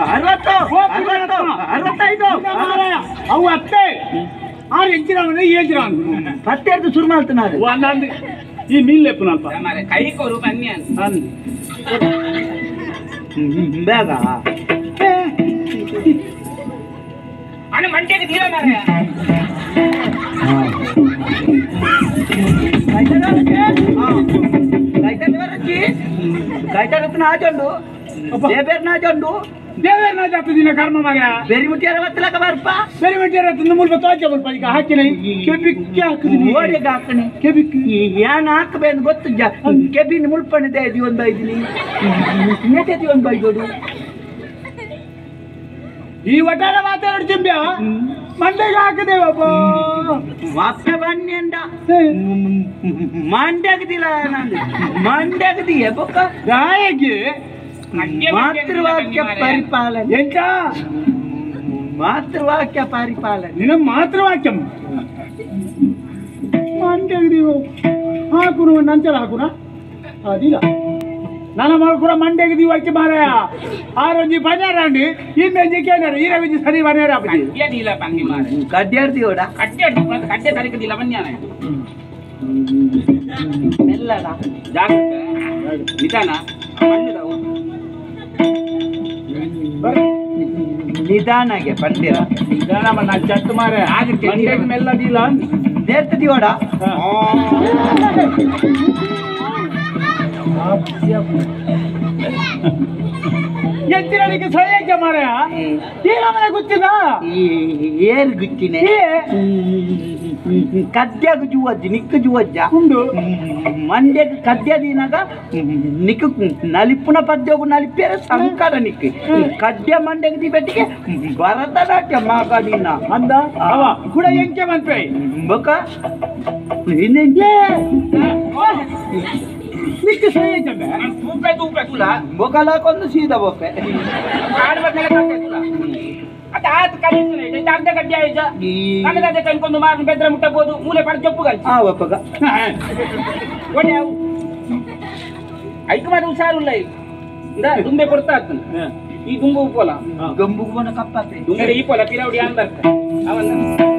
60 60 65 ಅವು ಅತ್ತೆ ಆರು ಎಂಚಿನ ಏಜಿರ ಪತ್ತೆರ್ದು ಶುರು ಮಾಡ್ತಾನೆ ಒಂದೊಂದು ಈ ಮೀನ್ ಲೆಪ್ಪನಲ್ಪ ಕೈ ಕೊರು ಬನ್ನಿ ಅಂದು ಬೇಗ ಅಣ್ಣ ಮಂಡ್ಯಕ್ಕೆ ತೀರ ಮಾರ್ರೆ. ನಾಜೊಂಡು ದೇವೇರ್ ನಾಜಾತು ದಿನ ಕರ್ಮ ಮಗ ಬೇರೆ ಮುಟ್ಟಿಯಾರ ಬತ್ತಲಕ ಬರ್ಪ ಬೇರೆ ಮುಟ್ಟಿಯಾರ ತಂದು ಮುಲ್ಪ ತೋಚ ಮುಲ್ಪ ಈಗ ಹಾಕಿನ ಕೆಬಿಕ್ಕೆ ಹಾಕಿದೀನಿ ಓಡಿಗೆ ಹಾಕಣೆ ಕೆಬಿಕ್ ಯಾನ್ ಹಾಕಬೇಂದು ಗೊತ್ತು ಕೆಬಿನ ಮುಲ್ಪಣಿದೆ ಒಂದು ಬೈದಿನಿ ನೆಟ್ಟದಿ ಒಂದು ಬೈದೋಡು ಈ ಒಟ್ಟಾರೆ ಮಾತಾಡು ಚಿಂಬ್ಯ ಮಂಡೆಗೆ ಹಾಕಿದೇವಪ್ಪ ವಾಪ್ಯ ಬನ್ನಿ ಅಂಡ ಮಂಡ್ಯಾಗದಿಲ್ಲ ನಾನು ಮಂಡ್ಯಾಗದಿಯ ಬೊಕ್ಕ ಗಾಯಕಿ ಮಾತೃವಾಕ್ಯ ಪರಿಪಾಲನೆ ಎಂತ ಮಾತೃವಾಕ್ಯ ಪರಿಪಾಲನೆ ನಿನ್ನ ಮಾತೃವಾಕ್ಯ ಮಂಡ್ಯಾಗದೀವ ಹಾಕುನು ನಂಚಲ ಹಾಕುನ ಅದಿಲ್ಲ ನನ್ನ ಮಗ ಕೂಡ ಮಂಡ್ಯಾಗ ವಾಕ್ಯ ಮಾರಾಯ ಆರೊಂಜಿ ಬನ್ಯಾರಂಡಿ ಈ ಮೆಂಜಿ ಕೇನಾರ ಈ ರವಿಜಿ ಸರಿ ಬನ್ಯಾರ ಕಡ್ಡಿಯದಿಲ್ಲ ಪನ್ನಿ ಮಾರೆ ಕಡ್ಡಿಯಾಡ್ದಿಯೋಡ ಕಡ್ಡಿ ಅಡ್ಡಿ ಕಡ್ಡೆ ತರಕದಿಲ್ಲ ಬನ್ಯಾನ ಮೆಲ್ಲಡ ಜಾಗ್ರತೆ ನಿಧಾನ ಮಣ್ಣುದವು ನಿಧಾನಾಗೆ ಪಂಡಿರ ನಿಧಾನ ನಾನು ಚಟ್ ಮಾರೆ ಮಂಡ್ಯಾಗ ಮೆಲ್ಲದಿಲ್ಲ ನೇರ್ತದಿಯೋಡ ಎತ್ತಿರಲಿಕ್ಕೆ ಸಹಾಯಕ್ಕೆ ಮಾರಾಯ ಈ ನಮನೆ ಗೊತ್ತಿಲ್ಲ ಏರ್ ಗುಚ್ಚಿನೆ ಕದ್ಯಾಗ ಜುವಜ್ಜ ನಿಕ್ಕ ಜುವಜ್ಜ ಉಂಡು ಮಂಡ್ಯಕ್ಕೆ ಕದ್ಯ ದಿನಾಗ ನಿಕ್ಕ ನಲಿಪುನ ಪದ್ಯಗು ನಲಿಪಿಯರ ಸಂಕಟ ನಿಕ್ಕ ಕದ್ಯ ಮಂಡ್ಯಕ್ಕೆ ದಿಬೆಟ್ಟಿಗೆ ಭರತನಾಟ್ಯ ಮಾಗಾಡಿನ ಅಂದ ಅವ ಕೂಡ ಎಂಕೆ ಬಂತ್ವೆ ಬೊಕ ಇನ್ನೆಂಕೆ ನಿಕ್ಕ ಸಹಾಯಕ್ಕೆ ತೂಪೆ ತೂಪೆ ತುಲ ಬೊಕಲಾಕೊಂದು ಸೀದಾ ಬೊಪ್ಪೆ ಕಾಡು ಬದಲ ತುಲ ಅದು ಆತ ಕಲಿಸುನೆ ಇದು ಅರ್ಧ ಗಡ್ಡೆ ಆಯ್ತ ನನಗೆ ಅದೇ ಕಣ್ಕೊಂಡು ಮಾರ್ನ ಬೆದ್ರ ಮುಟ್ಟಬಹುದು ಮೂಲೆ ಪಡ ಚೊಪ್ಪು ಕಲ್ಸಿ ಆ ಒಪ್ಪಗ ಒಳ್ಳೆ ಅವು ಐಕ್ ಮಾಡಿ ಹುಷಾರುಲ್ಲ ಇಂದ ದುಂಬೆ ಕೊಡ್ತಾ ಆಗ್ತಾನೆ ಈ ದುಂಬು ಉಪ್ಪೋಲ ಗಂಬುಗೆ ಬನ ಕಪ್ಪಾತೆ ದುಂಬೆ ಈ ಪೋಲ ಪಿರವಡಿ ಅನ್ ಬರ್ತ ಅವನ್ನ